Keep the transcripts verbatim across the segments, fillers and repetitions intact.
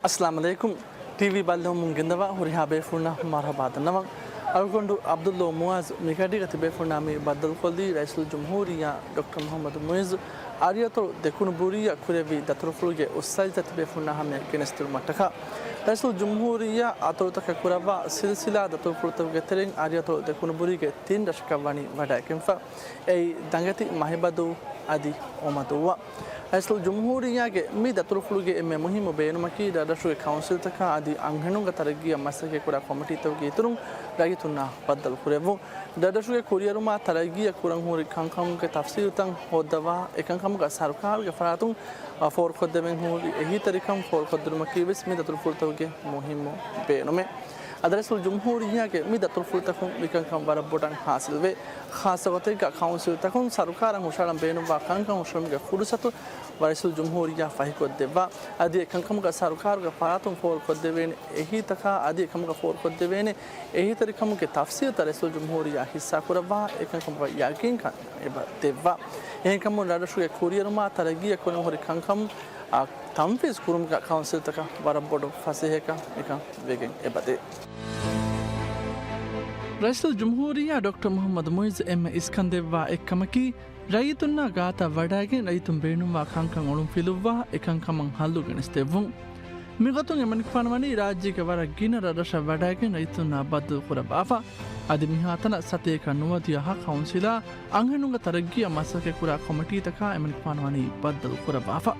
އައްސަލާމު ޢަލައިކުމް. ޓީވީ ބައްލަވަމުން ގެންދަވާ ހުރިހާ ބޭފުޅުންނަށް މަރުޙަބާ ދަންނަވަން. އަޅުގަނޑު ޢަބްދުﷲ މުޢާޒް މިގަޑީގަ ތިބޭފުޅުންނާ މި ބައްދަލުކޮށްލީ ރައީސުލްޖުމްހޫރިއްޔާ ޑޮކްޓަރ މުޙައްމަދު މުޢިއްޒު އަރިއަތޮޅު ދެކުނުބުރީއަށް ކުރެއްވި ދަތުރުފުޅުގެ އުއްސައިލްތައް ތިބޭފުޅުންނާ ހަމަޔަށް ގެނެސްދިނުމަށްޓަކާ. ރައީސުލްޖުމްހޫރިއްޔާ އަތޮޅުތަކަށް ކުރައްވާ ސިލްސިލާ ދަތުރުފުޅުތަކުގެ ތެރެއިން އަރިއަތޮޅު ދެކުނުބުރީގެ ތިން ރަށަކަށް ވަނީ ވަޑައިގެންފަ. އެއީ، ދަނގެތި، މަހިބަދޫ އަދި އޮމަދޫއަށް. ރައީސުލްޖުމްހޫރިއްޔާގެ މި ދަތުރުފުޅުގެ އެންމެ މުހިއްމު ބޭނުމަކީ، ރަށްރަށުގެ ކައުންސިލްތަކާ އަދި އަންހެނުންގެ ތަރައްގީއަށް މަސައްކަތްކުރާ ކޮމިޓީތަކުގެ އިތުރުން ރައްޔިތުންނާ ބައްދަލުކުރެއްވުން. ރަށްރަށުގެ ކުރިއެރުމާ ތަރައްގީއަށް ކުރަން ހުރި ކަންކަމުގެ ތަފްސީލުތައް ހޯއްދަވާ، އެކަންކަމުގަ ސަރުކާރުގެ ފަރާތުން ފޯރުކޮށްދެވެން ހުރި އެހީތެރިކަން ފޯރުކޮށްދިނުމަކީވެސް މި ދަތުރުފުޅުތަކުގެ މުހިއްމު ބޭނުމެއް. އަދި ރައީސުލްޖުމްހޫރިއްޔާގެ މި ދަތުރުފުޅުތަކުން މިކަންކަން ވަރަށް ބޮޑަށް ހާސިލްވޭ. ޚާއްޞަގޮތެއްގަ ކައުންސިލްތަކުން ސަރުކާރަށް ހުށަހަޅަން ބޭނުންވާ ކަންކަން ހުށަހެޅުމުގެ ފުރުސަތު ރައީސުލްޖުމްހޫރިއްޔާ ފަހިކޮށްދެއްވާ. އަދި އެކަންކަމުގަ ސަރުކާރުގެ ފަރާތުން ފޯރުކޮށްދެވޭނެ އެހީތަކާ އަދި އެކަމުގަ ފޯރުކޮށްދެވޭނެ އެހީތެރިކަމުގެ ތަފްސީލްތައް ރައީސުލްޖުމްހޫރިއްޔާ ހިއްސާކުރައްވާ، އެކަންކަމުގަ ޔަގީންކަން އެބަ ދެއްވާ. އެހެންކަމުން ރަށްރަށުގެ ކުރިއެރުމާ ތަރައްގީއަށް ކުރަން ހުރި ކަންކަން އާ، ތަންފީޒް ކުރުމުގަ ކައުންސިލްތަކަށް ވަރަށް ބޮޑު ފަސޭހައަކަށް މިކަން ވެގެން އެބަދޭ. ރައީސުލްޖުމްހޫރިއްޔާ ޑޮކްޓަރ މުޙައްމަދު މުޢިއްޒު އެންމެ އިސްކަންދެއްވާ އެއްކަމަކީ، ރައްޔިތުންނާ ގާތަށް ވަޑައިގެން ރައްޔިތުން ބޭނުންވާ ކަންކަން އޮޅުންފިލުއްވާ، އެކަންކަމަށް ހައްލު ގެނެސްދެއްވުން. މިގޮތުން އެމަނިކުފާނު ވަނީ ރާއްޖޭގެ ވަރަށް ގިނަ ރަށްރަށަށް ވަޑައިގެން ރައްޔިތުންނާ ބައްދަލު ކުރައްވާފަ. އަދި މިހާތަނަށް ސަތޭކަ ނުވަދިހަ ކައުންސިލާ އަންހެނުންގެ ތަރައްގީއަށް މަސައްކަތްކުރާ ކޮމިޓީތަކާ އެމަނިކުފާނު ވަނީ ބައްދަލު ކުރައްވާފަ.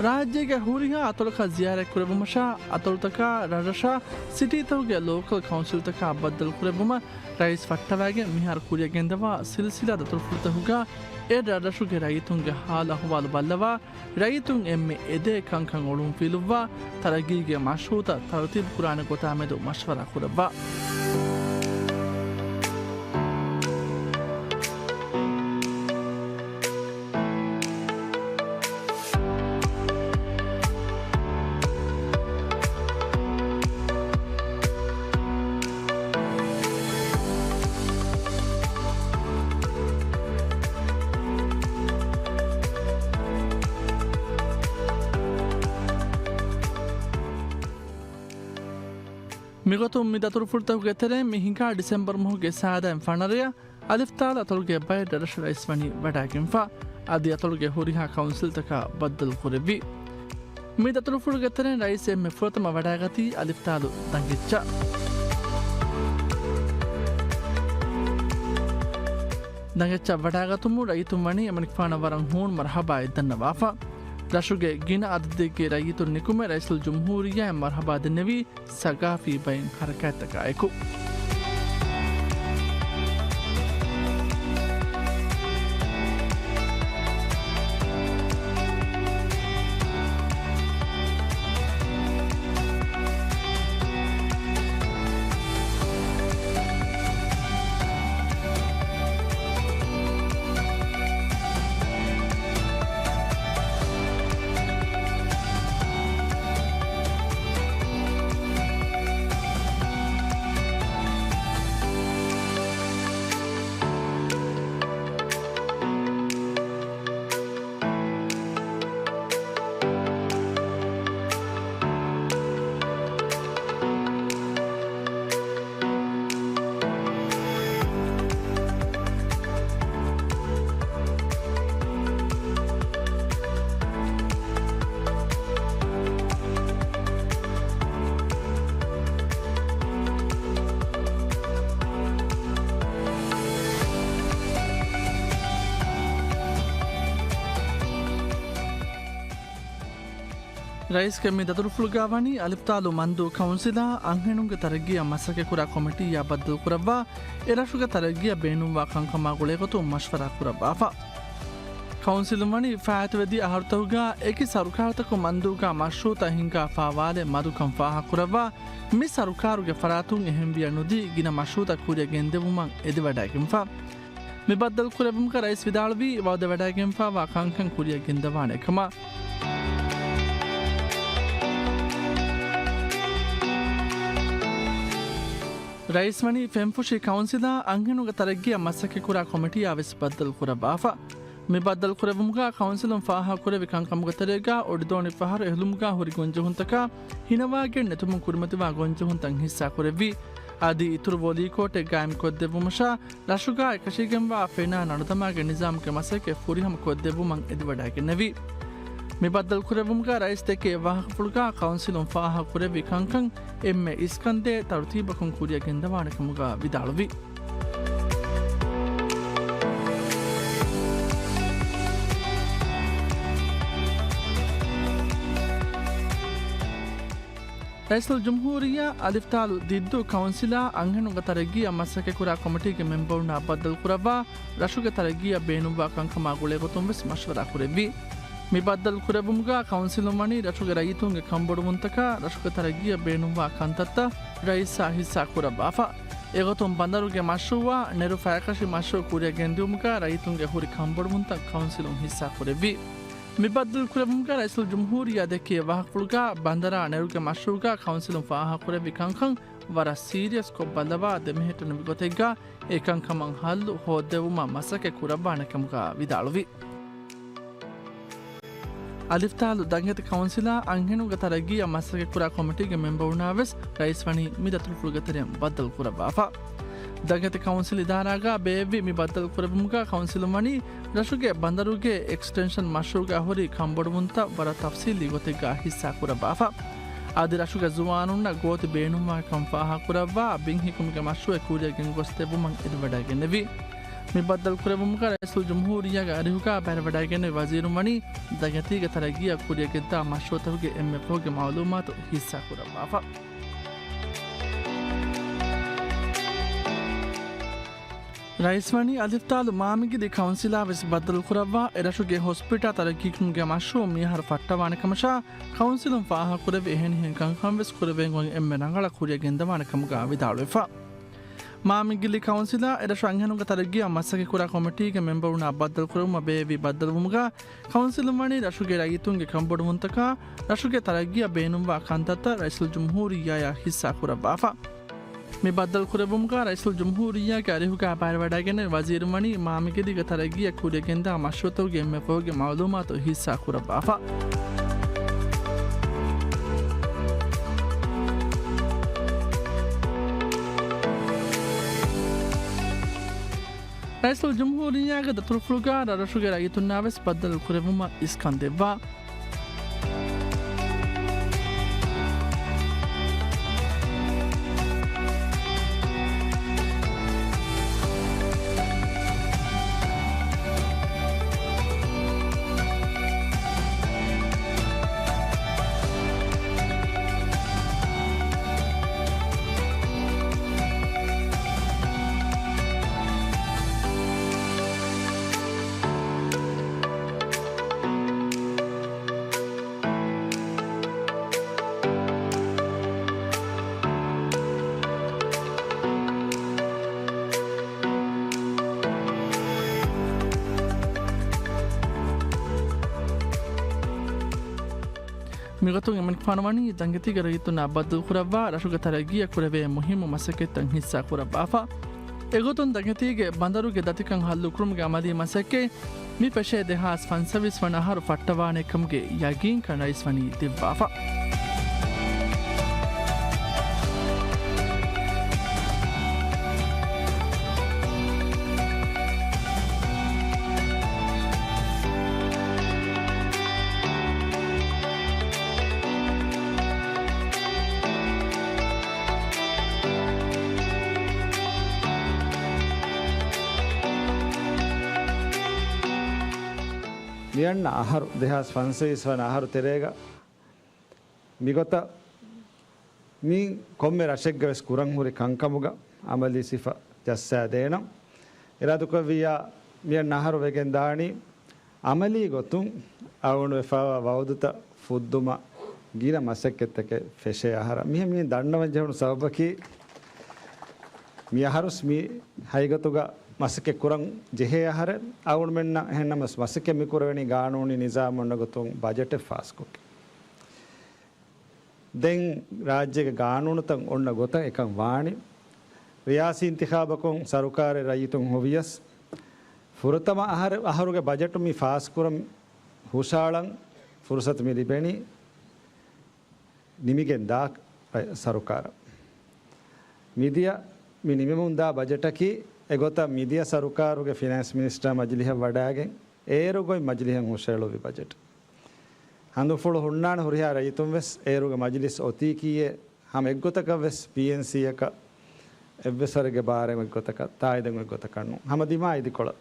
ރާއްޖޭގެ ހުރިހާ އަތޮޅަކަށް ޒިޔާރަތްކުރެއްވުމަށާ، އަތޮޅުތަކާ ރަށްރަށާ ސިޓީތަކުގެ ލޯކަލް ކައުންސިލްތަކާ ބައްދަލުކުރެއްވުމަށް ރައީސް ފައްޓަވައިގެން މިހާރު ކުރިއަށް ގެންދަވާ ސިލްސިލާ ދަތުރުފުޅުތަކުގަ އެ ރަށްރަށުގެ ރައްޔިތުންގެ ހާލު އަހުވާލު ބައްލަވާ، ރައްޔިތުން އެންމެ އެދޭ ކަންކަން އޮޅުންފިލުއްވާ، ތަރައްގީގެ މަޝްރޫޢުތައް ތަރުތީބުކުރާނެ ގޮތާމެދު މަޝްވަރާ ކުރައްވާ. މިގޮތުން މި ދަތުރުފުޅުތަކުގެ ތެރެއިން މި ހިނގާ ޑިސެމްބަރު މަހުގެ ސާދައިން ފަނަރަޔަށް އަލިފްތާލު އަތޮޅުގެ ބައެއް ރަށްރަށު ރައީސް ވަނީ ވަޑައިގެންފަ. އަދި އަތޮޅުގެ ހުރިހާ ކައުންސިލްތަކާ ބައްދަލު ކުރެއްވި. މި ދަތުރުފުޅުގެ ތެރެއިން ރައީސް އެންމެ ފުރަތަމަ ވަޑައިގަތީ އަލިފްތާލު ދަނގެއްޗަށް. ދަނގެއްޗަށް ވަޑައިގަތުމުން ރައްޔިތުން ވަނީ އެމަނިކުފާނަށް ވަރަށް ހޫނު މަރުޙަބާއެއް ދަންނަވާފަ. ރަށުގެ ގިނަ އަދަދެއްގެ ރައްޔިތުން ނިކުމެ ރައީސުލްޖުމްހޫރިއްޔާއަށް މަރުޙަބާ ދެންނެވީ، ސަގާފީ ބައިން ހަރަކާތްތަކާއެކު. ރައީސްގެ މި ދަތުރުފުޅުގަ ވަނީ އަލިފްތާލު މަންދޫ ކައުންސިލާ އަންހެނުންގެ ތަރައްގީއަށް މަސައްކަތްކުރާ ކޮމިޓީއާ ބައްދަލުކުރައްވާ، އެރަށުގެ ތަރައްގީއަށް ބޭނުންވާ ކަންކަމާ ގުޅޭގޮތުން މަޝްވަރާ ކުރައްވާފަ. ކައުންސިލުން ވަނީ ފާއިތުވެދިޔަ އަހަރުތަކުގަ އެކި ސަރުކާރުތަކުން މަންދޫގަ މަޝްރޫއުތައް ހިންގާ ފާވާލެއް މަދުކަން ފާހަގަކުރައްވާ، މި ސަރުކާރުގެ ފަރާތުން އެހެންވިޔަ ނުދީ ގިނަ މަޝްރޫއުތައް ކުރިއަށް ގެންދެވުމަށް އެދިވަޑައިގެންފަ. މި ބައްދަލުކުރެއްވުމުގަ ރައީސް ވިދާޅުވީ، ވައުދެވަޑައިގެންފާވާ ކަންކަން ކުރިއަށް ގެންދަވާނެ ކަމަށް. ރައީސް ވަނީ ފެންފުށި ކައުންސިލާ އަންހެނުންގެ ތަރައްގީއަށް މަސައްކަތްކުރާ ކޮމިޓީއާ ވެސް ބައްދަލުކުރައްވާފަ. މި ބައްދަލުކުރެއްވުމުގަ ކައުންސިލުން ފާހަގަކުރެއްވި ކަންކަމުގެ ތެރޭގަ އޮޑިދޯނި ފަހަރު އެހުލުމުގަ ހުރި ގޮންޖެހުންތަކާ ހިނަވާގެން ނެތުމުން ކުރިމަތިވާ ގޮންޖެހުންތައް ހިއްސާކުރެއްވި. އަދި އިތުރު ވޮލީ ކޯޓެއް ގާއިމްކޮށްދެއްވުމަށާ ރަށުގަ އެކަށީގެންވާ ފެނާ ނަނުދަމާގެ ނިޒާމުގެ މަސައްކަތް ފުރިހަމަ ކޮށްދެއްވުމަށް އެދިވަޑައިގެންނެވި. މި ބައްދަލުކުރެއްވުމުގަ ރައީސް ދެއްކޭ ވާހަކަފުޅުގަ ކައުންސިލުން ފާހަގަކުރެއްވި ކަންކަން އެންމެ އިސްކަންދޭ ތަރުތީބަކުން ކުރިއަށް ގެންދަވާނެ ކަމުގަ ވިދާޅުވި. ރައީސުލްޖުމްހޫރިއްޔާ އަލިފްތާލު ދިއްދޫ ކައުންސިލާ އަންހެނުންގެ ތަރައްގީއަށް މަސައްކަތްކުރާ ކޮމިޓީގެ މެމްބަރުންނާ ބައްދަލުކުރައްވާ ރަށުގެ ތަރައްގީއަށް ބޭނުންވާ ކަންކަމާ ގުޅޭގޮތުން ވެސް މަޝްވަރާ ކުރެއްވި. މި ބައްދަލުކުރެއްވުމުގަ ކައުންސިލުން ވަނީ ރަށުގެ ރައްޔިތުންގެ ކަންބޮޑުވުންތަކާ ރަށުގެ ތަރައްގީއަށް ބޭނުންވާ ކަންތައްތައް ރައީސާ ހިއްސާ ކުރައްވާފަ. އެގޮތުން ބަނދަރުގެ މަޝްރޫއާ ނެރު ފަޔަކަށި މަޝްރޫއު ކުރިއަށް ގެންދިއުމުގަ ރައްޔިތުންގެ ހުރި ކަންބޮޑުވުންތައް ކައުންސިލުން ހިއްސާ ކުރެއްވި. މި ބައްދަލުކުރެއްވުމުގަ ރައީސުލްޖުމްހޫރިއްޔާ ދެއްކި ވާހަކަފުޅުގަ ބަނދަރާ ނެރުގެ މަޝްރޫއުގަ ކައުންސިލުން ފާހަގަކުރެއްވި ކަންކަން ވަރަށް ސީރިއަސްކޮށް ބައްލަވާ ދެމެހެއްޓުނު މިގޮތެއްގަ އެކަންކަމަށް ހައްލު ހޯއްދެވުމަށް މަސައްކަތް ކުރައްވާނެ ކަމުގަ ވިދާޅުވި. އަލިފްތާލު ދަންގެތި ކައުންސިލާ އަންހެނުންގެ ތަރައްގީއަށް މަސައްކަތްކުރާ ކޮމިޓީގެ މެމްބަރުންނާ ވެސް ރައީސް ވަނީ މި ދަތުރުފުޅުގެ ތެރެއިން ބައްދަލު ކުރައްވާފަ. ދަންގެތި ކައުންސިލް އިދާރާގަ ބޭއްވި މި ބައްދަލު ކުރެއްވުމުގަ ކައުންސިލުން ވަނީ ރަށުގެ ބަނދަރުގެ އެކްސްޓެންޝަން މަޝްރޫގަ ހުރި ކަންބޮޑުވުންތައް ވަރަށް ތަފްސީލީ ގޮތެއްގަ ހިއްސާ ކުރައްވާފަ. އަދި ރަށުގެ ޒުވާނުންނަށް ގޯތި ބޭނުންވާކަން ފާހަގަކުރައްވާ ބިންހިއްކުމުގެ މަޝްރޫއެއް ކުރިއަށް ގެންގޮސްދެއްވުމަށް އެދިވަޑައިގެންނެވި. މި ބައްދަލުކުރެއްވުމުގަ ރައީސުލްޖުމްހޫރިއްޔާގެ އަރިހުގަ ބައިވެވަޑައިގެންނެވި ވަޒީރުން ވަނީ ދަންގެތީގެ ތަރައްގީއަށް ކުރިއަށް ގެންދާ މަޝްރޫއުތަކުގެ އެންމެ ފަހުގެ މައުލޫމާތު ހިއްސާ ކުރައްވާފަ. ރައީސް ވަނީ އަލިފްތާލު މާމިގިލި ކައުންސިލާ ވެސް ބައްދަލުކުރައްވާ، އެރަށުގެ ހޮސްޕިޓާ ތަރައްގީކުރުމުގެ މަޝްރޫއު މިއަހަރު ފައްޓަވާނެ ކަމަށާ، ކައުންސިލުން ފާހަގަކުރެއްވި އެހެނިހެން ކަންކަން ވެސް ކުރެވޭން އޮތް އެންމެ ރަނގަޅަށް ކުރިއަށް ގެންދަވާނެ ކަމުގަ ވިދާޅުވެފަ. މާމިގިލި ކައުންސިލާ އެރަށު އަންހެނުންގެ ތަރައްގީއަށް މަސައްކަތްކުރާ ކޮމިޓީގެ މެމްބަރުންނާ ބައްދަލުކުރެވުމަށް ބޭއްވި ބައްދަލުވުމުގަ، ކައުންސިލުން ވަނީ ރަށުގެ ރައްޔިތުންގެ ކަންބޮޑުވުންތަކާ، ރަށުގެ ތަރައްގީއަށް ބޭނުންވާ ކަންތައްތައް ރައީސުލްޖުމްހޫރިއްޔާއާ ހިއްސާ ކުރައްވާފަ. މި ބައްދަލުކުރެއްވުމުގަ ރައީސުލްޖުމްހޫރިއްޔާގެ އަރިހުގަ ބައިވެވަޑައިގެންނެވި ވަޒީރުން ވަނީ މާމިގިލީގެ ތަރައްގީއަށް ކުރިއަށް ގެންދާ މަޝްރޫއުތަކުގެ އެންމެ ފަހުގެ މައުލޫމާތު ހިއްސާ ކުރައްވާފަ. ރައީސުލްޖުމްހޫރިއްޔާގެ ދަތުރުފުޅުގަ ރަށްރަށުގެ ރައްޔިތުންނާ ވެސް ބައްދަލު ކުރެއްވުމަށް އިސްކަން ދެއްވާ. މިގޮތުން އެމަނިކުފާނު ވަނީ ދަންގެތީގެ ރައްޔިތުންނާ ބައްދަލުކުރައްވާ ރަށުގެ ތަރައްގީއަށް ކުރެވޭ މުހިއްމު މަސައްކަތްތައް ހިއްސާ ކުރައްވާފަ. އެގޮތުން ދަންގެތީގެ ބަނދަރުގެ ދަތިކަން ހައްލުކުރުމުގެ އަމަލީ މަސައްކަތް މި ފެށޭ ދެހާސް ފަންސަވީސް ވަނަ އަހަރު ފައްޓަވާނެ ކަމުގެ ޔަގީންކަން ރައީސް ވަނީ ދެއްވާފަ. މިއަންނަ އަހަރު، ދެހާސް ފަންސަވީސް ވަނަ އަހަރު ތެރޭގަ މިގޮތަށް މި ކޮންމެ ރަށެއްގަ ވެސް ކުރަން ހުރި ކަންކަމުގަ އަމަލީ ސިފަ ޖައްސާދޭނަން. އިރާދަކުރެއްވިއްޔާ، މިއަންނަ އަހަރު ވެގެން ދާނީ އަމަލީ ގޮތުން އަޅުގަނޑު ވެފައިވާ ވައުދުތައް ފުއްދުމަށް ގިނަ މަސައްކަތްތަކެއް ފެށޭ އަހަރަށް. މިހެން މިހެން ދަންނަވަން ޖެހުނު ސަބަބަކީ، މި އަހަރުސް މި ހަގީގަތުގަ މަސައްކަތް ކުރަން ޖެހޭ އަހަރެއް. އަޅުގަނޑުމެންނަށް އެހެންނަމަވެސް މަސައްކަތް މި ކުރެވެނީ ގާނޫނީ ނިޒާމު އޮންނަ ގޮތުން ބަޖެޓެއް ފާސްކޮށްގެން. ދެން ރާއްޖޭގެ ގާނޫނުތައް އޮންނަ ގޮތަށް އެކަން ވާނީ. ރިޔާސީ އިންތިޚާބަކުން ސަރުކާރެއް ރައްޔިތުން ހޮވިޔަސް، ފުރަތަމަ އަހަރެ-، އަހަރުގެ ބަޖެޓު މި ފާސްކުރަން ހުށައަޅަން ފުރުސަތު މި ލިބެނީ ނިމިގެން ދާ ސަރުކާރަށް. މިދިޔަ މި ނިމެމުންދާ ބަޖެޓަކީ އެގޮތަށް މިދިޔަ ސަރުކާރުގެ ފިނޭންސް މިނިސްޓާ މަޖިލިހަށް ވަޑައިގެން އޭރު ގޮތް މަޖިލިހަށް ހުށައެޅުއްވި ބަޖެޓް. ހަނދުފުޅު ހުންނާނެ ހުރިހާ ރައްޔިތުން ވެސް އޭރުގެ މަޖިލިސް އޮތީކީއޭ ހަމަ އެއްގޮތަކަށް ވެސް ޕީއެންސީއަކަށް އެއްވެސް ވަރެއްގެ ބާރެއް އެއްގޮތަކަށް ތާއީދެއް އެއްގޮތަކަށް ނޫން. ހަމަ ދިމާ އިދިކޮޅަށް.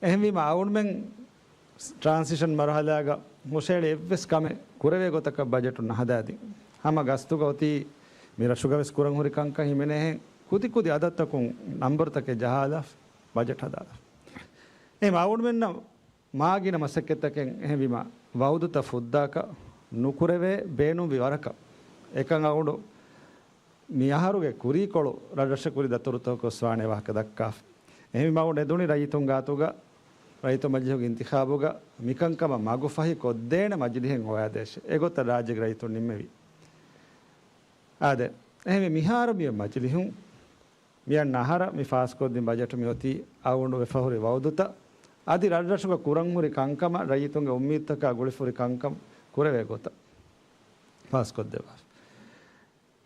އެހެންވީމަ އަޅުމެން ޓްރާންސިޝަން މަރުހަލާގަ ހުށައެޅި އެއްވެސް ކަމެއް ކުރެވޭ ގޮތަކަށް ބަޖެޓު ނަހަދާދިން. ހަމަ ގަސްތުގަ އޮތީ މި ރަށުގަ ވެސް ކުރަން ހުރި ކަންކަން ހިމެނޭހެން ކުދި ކުދި އަދަދުތަކުން ނަންބަރުތަކެއް ޖަހާލާފަ ބަޖެޓް ހަދާލާފަ. އެހެން އަޅުމެންނަށް މާ ގިނަ މަސައްކަތްތަކެއް އެހެންވީމަ ވައުދުތައް ފުއްދާކަށް ނުކުރެވޭ ބޭނުންވި ވަރަކަށް. އެކަން އަޅު މި އަހަރުގެ ކުރީކޮޅު ރަށްރަށަށް ކުރި ދަތުރުތަކަށް ވާނެ ވާހަކަ ދައްކާފަ. އެހެންވީމަ އަޅު އެދުނި ރައްޔިތުން ގާތުގަ ރައްޔިތު މަޖިލިހުގެ އިންތިޚާބުގަ މިކަންކަމަށް މަގުފަހި ކޮށްދޭނެ މަޖިލިހެއް ހޮވާދޭށޭ. އެގޮތަށް ރާއްޖޭގެ ރައްޔިތުން ނިންމެވި. އާދެ، އެހެންވެ މިހާރު މި މަޖިލިހުން މިއަންނަ އަހަރަށް މި ފާސްކޮށްދިން ބަޖެޓު މިއޮތީ އަޅުގަނޑު ވެފަހުރި ވައުދުތައް އަދި ރަށްރަށުގަ ކުރަންހުރި ކަންކަމަށް ރައްޔިތުންގެ އުއްމީދުތަކާ ގުޅިފަހުރި ކަންކަން ކުރެވޭ ގޮތަށް ފާސްކޮށްދެއްވާފަ.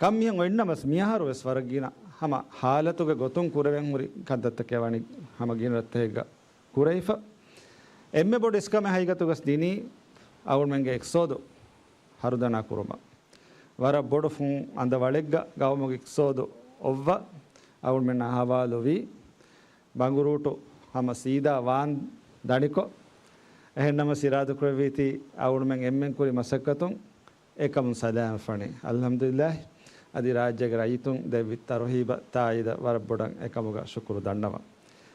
ކަން މިހެން އޮތްނަމަސް މިއަހަރު ވެސް ވަރަށް ގިނަ ހަމަ ހާލަތުގެ ގޮތުން ކުރެވެން ހުރި ކަންތައްތަކެއް ވަނީ ހަމަ ގިނަ ރަށްތަކެއްގަ ކުރެވިފަ. އެންމެ ބޮޑު އިސްކަމެއް ހަގީގަތުގަސް ދިނީ އަޅުމެންގެ އިޤްތިޞާދު ހަރުދަނާ ކުރުމަށް. ވަރަށް ބޮޑު ފުން އަނދަވަޅެއްގަ ގައުމުގެ އިޤްތިޞާދު އޮއްވަ އަޅުމެންނާ ހަވާލުވީ ބަނގުރޫޓު ހަމަ ސީދާ ވާން ދަނިކޮށް. އެހެންނަމަސް އިރާދަކުރެއްވީތީ އަޅުމެން އެންމެން ކުރި މަސައްކަތުން އެކަމުން ސަލާމަތް ފަނި. އަލްޙަމްދުލިއްލާހި. އަދި ރާއްޖޭގެ ރައްޔިތުން ދެއްވި ތަރުހީބަށް ތާއީދަށް ވަރަށް ބޮޑަށް އެކަމުގަ ޝުކުރު ދަންނަވަން.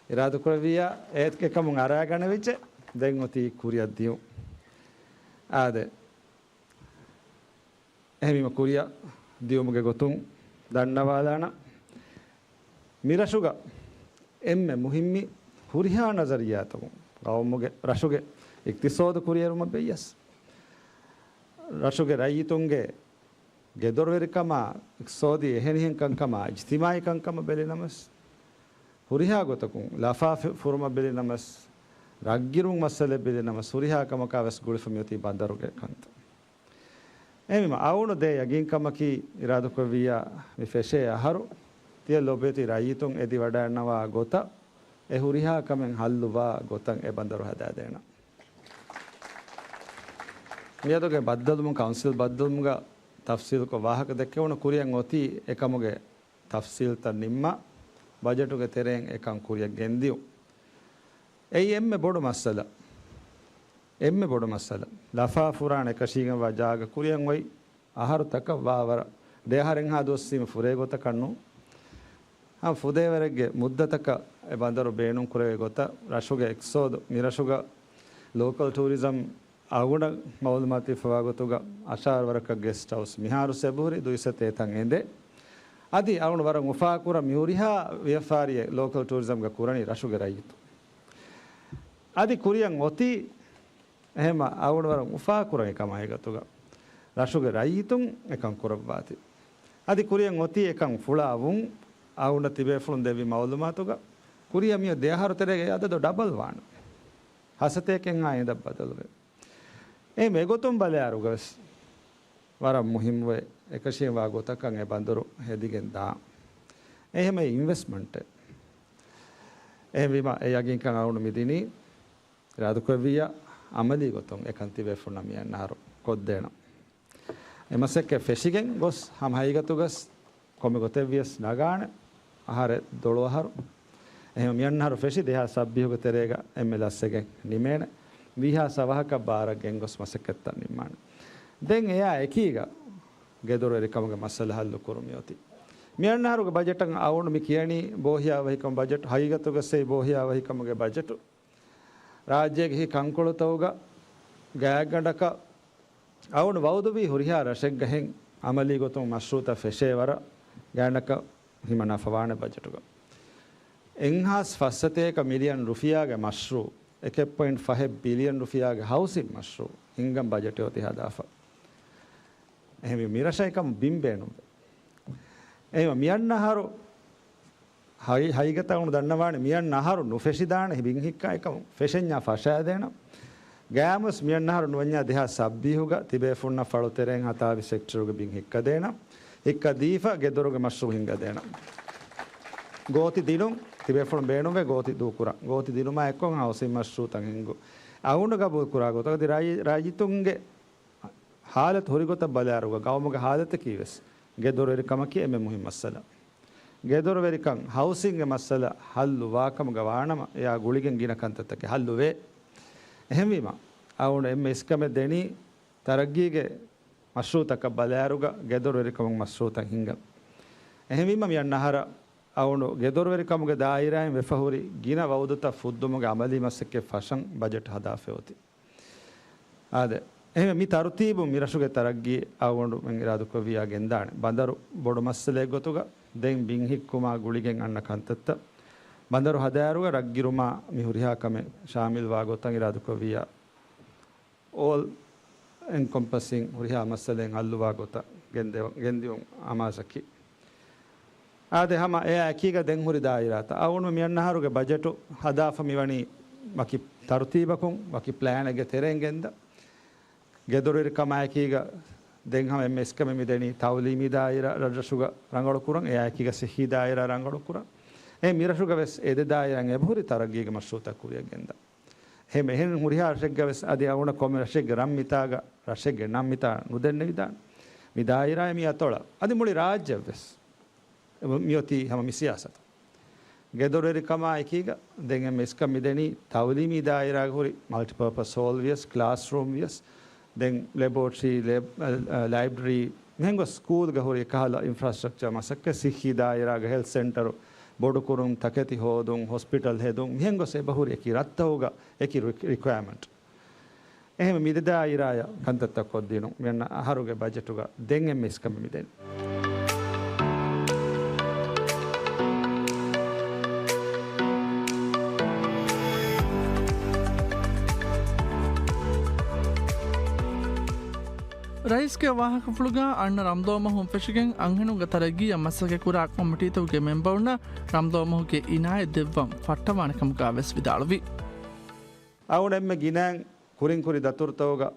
އިރާދަކުރެއްވިއްޔާ އެ އެކަމުން އަރާގަނެވިއްޖެ. ދެން އޮތީ ކުރިއަށް ދިޔުން. އާދެ. އެހެންވީމަ ކުރިއަށް ދިޔުމުގެ ގޮތުން ދަންނަވާލާނަން. މިރަށުގަ އެންމެ މުހިއްމީ ހުރިހާ ނަޒަރިއްޔާތަކުން ގައުމުގެ ރަށުގެ އިޤްތިޞާދު ކުރިއެރުމަށް ބެއްޔަސް، ރަށުގެ ރައްޔިތުންގެ ގެދޮރުވެރިކަމާ، އިޤްތިޞާދީ އެހެނިހެން ކަންކަމާ، އިޖްތިމާޢީ ކަންކަމަށް ބެލިނަމަސް، ހުރިހާ ގޮތަކުން ލަފާ ފި-، ފުރުމަށް ބެލިނަމަސް، ރަށްގިރުން މައްސަލަ ބެލިނަމަސް، ހުރިހާ ކަމަކާ ވެސް ގުޅިފަ މިއޮތީ ބަނދަރުގެ ކަންތައް. އެހެންވީމަ އަޅުގަނޑު ދޭ ޔަގީންކަމަކީ އިރާދަކުރެއްވިއްޔާ މި ފެށޭ އަހަރު ތިޔަ ލޮބުވެތި ރައްޔިތުން އެދިވަޑައިގަންނަވާ ގޮތަށް އެ ހުރިހާ ކަމެއް ހައްލުވާ ގޮތަށް އެ ބަނދަރު ހަދާދޭނަން. މިއަދުގެ ބައްދަލުވުމުން ކައުންސިލް ބައްދަލުވުމުގަ ތަފްސީލުކޮށް ވާހަކަ ދެއްކެވުނު ކުރިއަށް އޮތީ އެކަމުގެ ތަފްސީލްތައް ނިންމާ، ބަޖެޓުގެ ތެރެއިން އެކަން ކުރިއަށް ގެންދިޔުން. އެއީ އެންމެ ބޮޑު މައްސަލަ. އެންމެ ބޮޑު މައްސަލަ. ލަފާ ފުރާން އެކަށީގެންވާ ޖާގަ ކުރިއަށް އޮތް އަހަރުތަކަށް ވާވަރަށް ދެއަހަރެއްހާ ދުވަސްވީމަ ފުރޭ ގޮތަކަށް ނޫން. ހަމަ ފުދޭވަރެއްގެ މުއްދަތަކަށް އެ ބަނދަރު ބޭނުން ކުރެވޭ ގޮތަށް ރަށުގެ އިޤްތިޞާދު، މިރަށުގަ ލޯކަލް ޓޫރިޒަމް އަޅުގަނޑަށް މައުލޫމާތު ހިފަވާ ގޮތުގަ އަށާރަ ވަރަކަށް ގެސްޓް ހައުސް މިހާރު ސެބުހުރި ދުއިސައްތަ އެތަން އެނދޭ. އަދި އަޅުގަނޑު ވަރަށް އުފާކުރަން މި ހުރިހާ ވިޔަފާރިއެއް ލޯކަލް ޓޫރިޒަމްގަ ކުރަނީ ރަށުގެ ރައްޔިތުން. އަދި ކުރިއަށް އޮތީ އެހެންމަ އަޅުގަނޑު ވަރަށް އުފާކުރަން އެކަމާ ހަގީގަތުގަ ރަށުގެ ރައްޔިތުން އެކަން ކުރައްވާތީ. އަދި ކުރިއަށް އޮތީ އެކަން ފުޅާ ވުން. އަޅުގަނޑަށް ތިބޭފުޅުން ދެއްވި މައުލޫމާތުގަ ކުރިއަށް މިއޮތް ދެއަހަރު ތެރޭގަ އެ އަދަދު ޑަބަލް ވާނެ. ހަސަތޭކައެއްހާ އެނދަށް ބަދަލުވޭ. އެހެން އެގޮތުން ބަލާއިރުގަވެސް ވަރަށް މުހިއްމުވެ އެކަށީގެންވާ ގޮތަކަށް އެ ބަނދަރު ހެދިގެން ދާން. އެހެންމެ އިންވެސްޓްމަންޓެއް. އެހެންވީމަ އެ ޔަގީންކަން އަޅުގަނޑު މިދިނީ އިރާދަކުރެއްވިއްޔާ އަމަލީ ގޮތުން އެކަން ތިބޭފުޅުންނަށް މިއަންނަ އަހަރު ކޮށްދޭނަން. އެ މަސައްކަތް ފެށިގެން ގޮސް ހަމަ ހަގީގަތުގަސް ކޮންމެ ގޮތެއްވިޔަސް ނަގާނެ. އަހަރެއް ދޮޅު އަހަރު. އެހެން މިއަންނަ އަހަރު ފެށި ދެހާސް ސައްބީހުގެ ތެރޭގަ އެންމެ ލަސްވެގެން ނިމޭނެ. ވީހާސް އަވަހަކަށް ބާރަށް ގެންގޮސް މަސައްކަތްތައް ނިންމާނެ. ދެން އެއާ އެކީގަ ގެދޮރުވެރިކަމުގެ މައްސަލަ ހައްލު ކުރުން މިއޮތީ. މިއަންނަ އަހަރުގެ ބަޖެޓަށް އަޅުގަނޑު މި ކިޔަނީ ބޯހިޔާވަހިކަމު ބަޖެޓު. ހަގީގަތުގަސް އެއީ ބޯހިޔާވަހިކަމުގެ ބަޖެޓު. ރާއްޖޭގެ ހި ކަންކޮޅުތަކުގަ ގާތްގަނޑަކަށް އަޅުގަނޑު ވައުދުވީ ހުރިހާ ރަށެއްގަހެން އަމަލީ ގޮތުން މަޝްރޫޢުތައް ފެށޭ ވަރަށް ގާތްގަނޑަކަށް ހިމަނާފަވާނެ ބަޖެޓުގަ. އެއްހާސް ފަސްސަތޭކަ މިލިއަން ރުފިޔާގެ މަޝްރޫޢު، އެކެއް ޕޮއިންޓް ފަހެއް ބިލިއަން ރުފިޔާގެ ހައުސިން މަޝްރޫޢު ހިންގަން ބަޖެޓެއް އޮތީ ހަދާފަ. އެހެންވީ މިރަށަށް އެކަމަށް ބިން ބޭނުންވޭ. އެހެންވީމަ މިއަންނަ އަހަރު ހައި-، ހަގީގަތަށް އަޅުގަނޑު ދަންނަވާނެ މިއަންނަ އަހަރު ނުފެށިދާނެ ބިން ހިއްކާ އެކަމު ފެށެންޏާ ފަށާދޭނަން. ގައިމުވެސް މިއަންނަ އަހަރު ނުވަންޏާ ދެހާސް ސައްބީހުގަ ތިބޭފުންނަށް ފަޅުތެރެއިން ހަތާވީސް ހެކްޓަރުގެ ބިން ހިއްކަދޭނަން. ހިއްކަދީފަ ގެދޮރުގެ މަޝްރޫއު ހިންގަދޭނަން. ގޯތި ދިނުން، ތިބޭފުޅުން ބޭނުންވޭ ގޯތި ދޫކުރަން. ގޯތި ދިނުމާ އެއްކޮށް ހައުސިން މަޝްރޫއުތައް ހިންގުން. އަޅުގަނޑު ގަބޫލުކުރާ ގޮތަށް އަދި ރައީ-، ރައްޔިތުންގެ ހާލަތު ހުރި ގޮތަށް ބަލާއިރުގަ ގައުމުގެ ހާލަތަކީ ވެސް ގެދޮރުވެރިކަމަކީ އެންމެ މުހިންމު މައްސަލަ. ގެދޮރުވެރިކަން، ހައުސިންގެ މައްސަލަ ހައްލު ވާކަމުގަ ވާނަމަ، އެއާ ގުޅިގެން ގިނަ ކަންތައްތަކެއް ހައްލުވޭ. އެހެންވީމަ، އަޅުގަނޑު އެންމެ އިސްކަމެއް ދެނީ ތަރައްގީގެ މަޝްރޫއުތަކަށް ބަލާއިރުގަ ގެދޮރުވެރިކަމުގެ މަޝްރޫއުތައް ހިންގަން. އެހެންވީމަ، މިއަންނަ އަހަރަށް އަޅުގަނޑު ގެދޮރުވެރިކަމުގެ ދާއިރާއިން ވެފަ ހުރި ގިނަ ވައުދުތައް ފުއްދުމުގެ އަމަލީ މަސައްކަތް ފަށަން ބަޖެޓް ހަދާފައި އޮތީ. އާދެ، އެހެންވެ، މި ތަރުތީބުން މި ރަށުގެ ތަރައްގީ އަޅުގަނޑުމެން އިރާދަކުރެއްވިއްޔާ ގެންދާނެ. ބަނދަރު ބޮޑު މައްސަލައެއް ގޮތުގަ ދެން ބިން ހިއްކުމާ ގުޅިގެން އަންނަ ކަންތައްތައް. ބަނދަރު ހަދާއިރުގަ ރަށްގިރުމާ މި ހުރިހާ ކަމެއް ޝާމިލްވާ ގޮތަށް އިރާދަކުރެއްވިއްޔާ، އޯލް އެންކޮމްޕަސިން ހުރިހާ މައްސަލައެއް ހައްލުވާ ގޮތަށް ގެންދެވ-، ގެންދިއުން އަމާޒަކީ. އާދެ، ހަމަ އެއާ އެކީގަ ދެން ހުރި ދާއިރާތައް. އަޅުގަނޑު މިއަންނަ އަހަރުގެ ބަޖެޓު ހަދާފަ މިވަނީ ވަކި ތަރުތީބަކުން، ވަކި ޕްލޭނެއްގެ ތެރެއިން ގެންދަ. ގެދޮރުވެރިކަމާއެކީގަ ދެން ހަމަ އެންމެ އިސްކަމެއް މިދެނީ ތައުލީމީ ދާއިރާ ރަށްރަށުގަ ރަނގަޅުކުރަން، އެއާއެކީގަ ސިއްހީ ދާއިރާ ރަނގަޅުކުރަން. އެ މިރަށުގަ ވެސް އެ ދެ ދާއިރާއިން އެބަހުރި ތަރައްގީގެ މަޝްރޫއުތައް ކުރިއަށް ގެންދަން. އެހެން އެހެން ހުރިހާ ރަށެއްގަ ވެސް އަދި އަޅުގަނޑަށް ކޮންމެ ރަށެއްގެ ރަށް މިތާގަ، ރަށެއްގެ ނަން މިތާ ނުދެންނެވިދާނެ. މި ދާއިރާއެއް މި އަތޮޅަށް. އަދި މުޅި ރާއްޖެއަށް ވެސް. އެ މިއޮތީ ހަމަ މި ސިޔާސަތު. ގެދޮރުވެރިކަމާ އެކީގަ ދެން އެންމެ އިސްކަން މިދެނީ ތައުލީމީ ދާއިރާގަ ހުރި މަލްޓިޕާޕަސް ހޯލް ވިޔަސް، ކްލާސްރޫމް ވިޔަސް، ދެން ލެބޯޓްރީ، ލެބް-، އަ، އަ، ލައިބްރަރީ، މިހެން ގޮސް ސްކޫލްގަ ހުރި އެކަހަލަ އިންފްރާސްޓްރަކްޗަރ މަސައްކަތް، ސިއްހީ ދާއިރާގަ ހެލްތް ސެންޓަރު، ބޮޑުކުރުން، ތަކެތި ހޯދުން، ހޮސްޕިޓަލް ހެދުން، މިހެން ގޮސް އެބަހުރި އެކި ރަށްތަކުގަ އެކި ރި-، ރިކުއަރމަންޓް. އެހެން މި ދެ ދާއިރާއަށް ކަންތައްތައް ކޮށްދިނުން މިއަންނަ އަހަރުގެ ބަޖެޓުގަ ދެން އެންމެ އިސްކަން މިދެނީ. ރައީސްގެ ވާހަކަފުޅުގަ އަންނަ ރަމަޟާން މަހުން ފެށިގެން އަންހެނުންގެ ތަރައްގީއަށް މަސައްކަތްކުރާ ކޮމިޓީތަކުގެ މެމްބަރުންނަށް ރަމަޟާން މަހުގެ އިނާޔަތް ދެއްވަން ފައްޓަވާނެ ކަމުގަ ވެސް ވިދާޅުވި. އަޅުގަނޑު އެންމެ ގިނައިން ކުރިން ކުރި ދަތުރުތަކުގަ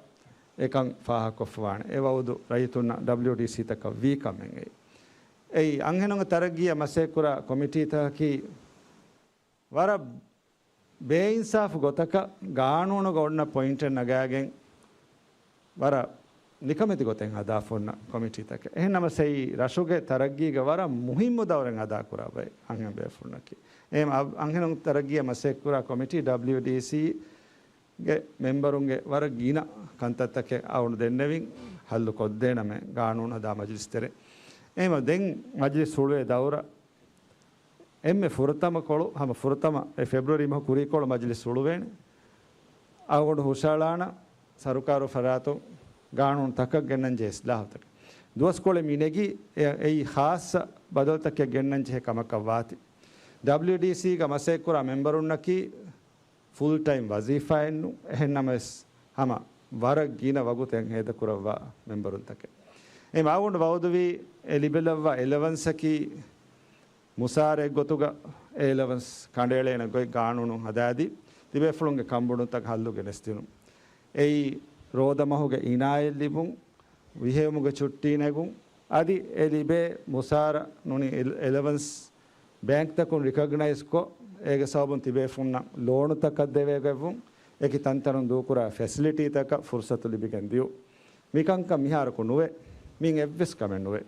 އެކަން ފާހަގަކޮށްފަވާނެ. އެ ވައުދު ރައްޔިތުންނަށް ޑަބްލިއުޑީސީތަކަށް ވީ ކަމެއް އެއީ. އެއީ، އަންހެނުންގެ ތަރައްގީއަށް މަސައްކަތްކުރާ ކޮމިޓީތަކަކީ ވަރަށް ބޭއިންސާފު ގޮތަކަށް ގާނޫނުގަ އޮންނަ ޕޮއިންޓެއް ނަގާގެން ވަރަށް ނިކަމެތި ގޮތެއް ހަދާފަ އޮންނަ ކޮމިޓީތަކެއް. އެހެން ނަމަސް އެއީ ރަށުގެ ތަރައްގީގަ ވަރަށް މުހިއްމު ދައުރެއް އަދާކުރާ ބައެއް އަންހެން ބޭފުޅުންނަކީ. އެހެން އަ-، އަންހެނުން ތަރައްގީއަށް މަސައްކަތްކުރާ ކޮމިޓީ ޑަބްލިއުޑީސީ ގެ މެމްބަރުންގެ ވަރަށް ގިނަ ކަންތައްތަކެއް އަޅުގަނޑު ދެންނެވިން ހައްލު ކޮށްދޭނަމޭ ގާނޫނު ހަދާ މަޖިލިސް ތެރޭ. އެހެންވެ ދެން މަޖިލިސް ހުޅުވޭ ދައުރަށް އެންމެ ފުރަތަމަ ކޮޅު، ހަމަ ފުރަތަމަ އެ ފެބްރުއަރީ މަހު ކުރީ ކޮޅު މަޖިލިސް ހުޅުވޭނެ. އަޅުގަނޑު ހުށައަޅާނަ ސަރުކާރު ފަރާތުން ގާނޫނު ތަކަށް ގެންނަން ޖެހޭ އިސްލާހުތަކެއް. ދުވަސްކޮޅެއް މި ނެގީ އެ-، އެއީ ޚާއްޞަ ބަދަލުތަކެއް ގެންނަން ޖެހޭ ކަމަކަށް ވާތީ. ޑަބްލިއުޑީސީގަ މަސައްކަތްކުރާ މެމްބަރުންނަކީ ފުލް ޓައިމް ވަޒީފާއެއްނު، އެހެން ނަމަވެސް ހަމަ ވަރަށް ގިނަ ވަގުތެއް ހޭދަކުރައްވާ މެމްބަރުންތަކެއް. އެ މާގުނޑު ވައުދުވީ އެ ލިބެލައްވާ އެލަވަންސަކީ މުސާރައެއްގޮތުގަ އެ އެލަވަންސް ކަނޑައެޅޭނެ ގޮތް ގާނޫނު ހަދާދީ، ތިބޭފުޅުންގެ ކަންބޮޑުވުންތަކަށް ހައްލު ގެނެސްދިނުން. އެއީ ރޯދަމަހުގެ އިނާޔަތް ލިބުން، ވިހެއުމުގެ ޗުއްޓީ ނެގުން، އަދި އެ ލިބޭ މުސާރަ ނޫނީ އެލް-، އެލަވަންސް ބޭންކްތަކުން ރިކޮގްނައިޒްކޮށް، އޭގެ ސަބަބުން ތިބޭފުންނަށް ލޯނުތަކަށް ދެވޭގޮތްވުން، އެކި ތަންތަނުން ދޫކުރާ ފެސިލިޓީތަކަށް ފުރުސަތު ލިބިގެން ދިޔުން. މިކަންކަން މިހާރަކު ނުވޭ. މިއިން އެއްވެސް ކަމެއް ނުވޭ.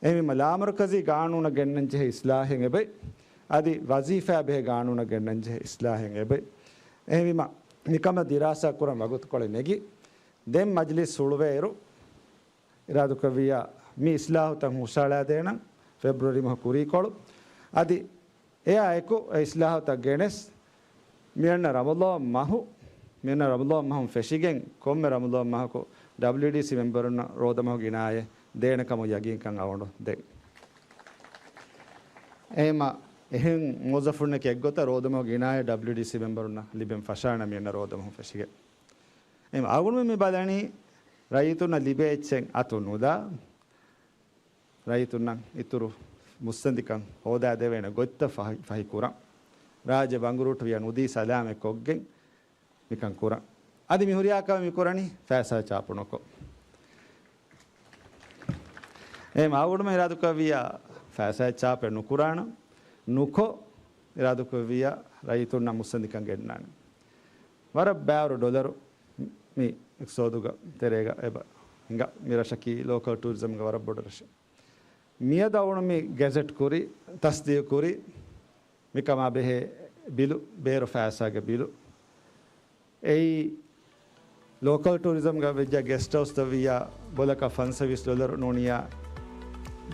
އެހެންވީމަ، ލާމަރުކަޒީ ގާނޫނަށް ގެންނަންޖެހޭ އިސްލާހެއް އެބައި، އަދި ވަޒީފާ ބެހޭ ގާނޫނަށް ގެންނަންޖެހޭ އިސްލާހެއް އެބައި. އެހެންވީމަ، މިކަމަށް ދިރާސާ ކުރަން ވަގުތުކޮޅެއް ނެގި، ދެން މަޖިލިސް ހުޅުވޭއިރު، އިރާދަކުރެއްވިއްޔާ، މި އިސްލާހުތައް ހުށައަޅާދޭނަން ފެބްރުއަރީ މަހު ކުރީކޮޅު. އަދި އެއާ އެކު އެ އިސްލާހުތައް ގެނެސް، މިއަންނަ ރަމަޟާން މަހު، މިއަންނަ ރަމަޟާން މަހުން ފެށިގެން، ކޮންމެ ރަމަޟާން މަހަކު ޑަބްލިއުޑީސީ މެމްބަރުންނަށް ރޯދަމަހުގެ އިނާޔަތް ދޭނެ ކަމަށް ޔަގީންކަން އަޅުގަނޑު ދޭން. އެހެމަ އެހެން މުވައްޒަފުންނެކޭ އެއްގޮތަށް ރޯދަމަހުގެ އިނާޔަތް ޑަބްލިއުޑީސީ މެމްބަރުންނަށް ލިބެން ފަށާނަ މިއަންނަ ރޯދަމަހުން ފެށިގެން. އެހެމަ އަޅުގަނޑުމެން މި ބަލަނީ ރައްޔިތުންނަށް ލިބޭ އެއްޗެއް އަތު ނުދާ، ރައްޔިތުންނަށް އިތުރު މުއްސަނދިކަން ހޯދާދެވޭނެ ގޮތްތައް ފަހި، ފަހި ކުރަން. ރާއްޖެ ބަނގުރޫޓުވިޔާ ނުދީ ސަލާމަތް ކޮށްގެން މިކަން ކުރަން. އަދި މި ހުރިހާ ކަމެއް މި ކުރަނީ ފައިސާ ޗާޕު ނުކޮށް. އެހެން އަޅުގަނޑުމެން އިރާދަކުރެއްވިއްޔާ ފައިސާ ޗާޕެއް ނުކުރާނަން، ނުކޮށް އިރާދަކުރެއްވިއްޔާ ރައްޔިތުންނަށް މުއްސަނދިކަން ގެންނާނެ. ވަރަށް ބައިވަރު ޑޮލަރު މި އިޤްތިޞާދުގަ ތެރޭގަ އެބަ ހިނގާ. މި ރަށަކީ ލޯކަލް ޓޫރިޒަމްގެ ވަރަށް ބޮޑު ރަށެއް. މިއަދު އަޅުގަނޑު މި ގެޒެޓް ކުރި، ތަޞްދީޤު ކުރި، މިކަމާ ބެހޭ ބިލު، ބޭރު ފައިސާގެ ބިލު. އެއީ، ލޯކަލް ޓޫރިޒަމްގަ ވެއްޖެ ގެސްޓް ހައުސްތައް ވިއްޔާ ބޮލަކަށް ފަންސަވީސް ޑޮލަރު ނޫނިއްޔާ،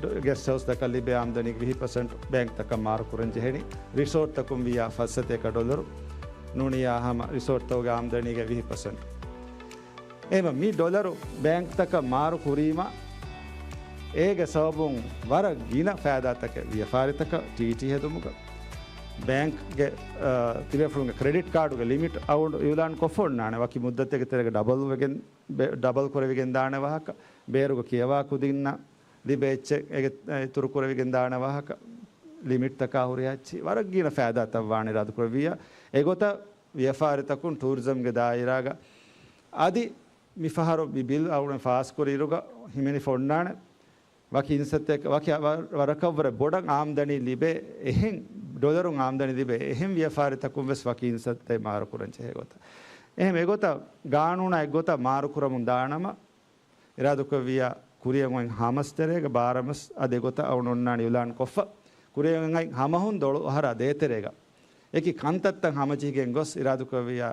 ޑޮ-، ގެސްޓް ހައުސްތަކަށް ލިބޭ އާމްދަނީގެ ވިހި ޕަސެންޓް ބޭންކްތަކަށް މާރު ކުރަން ޖެހެނީ. ރިސޯޓްތަކުން ވިއްޔާ ފައްސަތޭކަ ޑޮލަރު ނޫނިއްޔާ ހަމަ ރިސޯޓްތަކުގެ އާމްދަނީގެ ވިހި ޕަސެންޓް. އެހެން މި ޑޮލަރު ބޭންކްތަކަށް މާރު ކުރީމަ، އޭގެ ސަބަބުން ވަރަށް ގިނަ ފައިދާތަކެއް ވިޔަފާރިތަކަށް ޓީޓީ ހެދުމުގަ. ބޭންކްގެ، އާ، ތިބޭފުޅުންގެ ކްރެޑިޓް ކާޑުގެ ލިމިޓް އަޅުގަނޑު އިއުލާން ކޮށްފަ އޮންނާނެ. ވަކި މުއްދަތެއްގެ ތެރޭގަ ޑަބަލް ވެގެން، ބެ-، ޑަބަލް ކުރެވިގެން ދާނެ ވާހަކަ، ބޭރުގެ ކިޔަވާ ކުދިންނަށް ލިބޭ އެއްޗެއް އޭގެ އިތުރު ކުރެވިގެން ދާނެ ވާހަކަ، ލިމިޓްތަކާ ހުރިހާ އެއްޗެއް ވަރަށް ގިނަ ފައިދާތައް ވާނެ އިރާދަކުރެއްވިއްޔާ. އެގޮތަށް ވިޔަފާރިތަކުން ޓޫރިޒަމްގެ ދާއިރާގަ އަދި މިފަހަރު މި ބިލް އަޅުގަނޑު ފާސްކުރި އިރުގަ ހިމެނިފަ އޮންނާނެ. ވަކި އިންސައްތައެއް، ވަކި ވަ-، ވަރަކަށްވުރެ ބޮޑަށް އާމްދަނީ ލިބޭ އެހެން، ޑޮލަރުން އާމްދަނީ ލިބޭ އެހެން ވިޔަފާރިތަކުން ވެސް ވަކި އިންސައްތައެއް މާރުކުރަން ޖެހޭ ގޮތަށް. އެހެން އެގޮތަށް ގާނޫނާ އެއްގޮތަށް މާރުކުރަމުން ދާނަމަ، އިރާދަކުރެއްވިއްޔާ ކުރިއަށް އޮތް ހަ މަސް ތެރޭގަ ބާރަ މަސް އަދި އެގޮތަށް އަޅުގަނޑު އޮންނާނެ އިއުލާން ކޮށްފަ. ކުރިއަށް އޮތް ހަ މަހުން ދޮޅު އަހަރާ ދޭތެރޭގަ އެކި ކަންތައްތައް ހަމަޖެހިގެން ގޮސް އިރާދަކުރެއްވިއްޔާ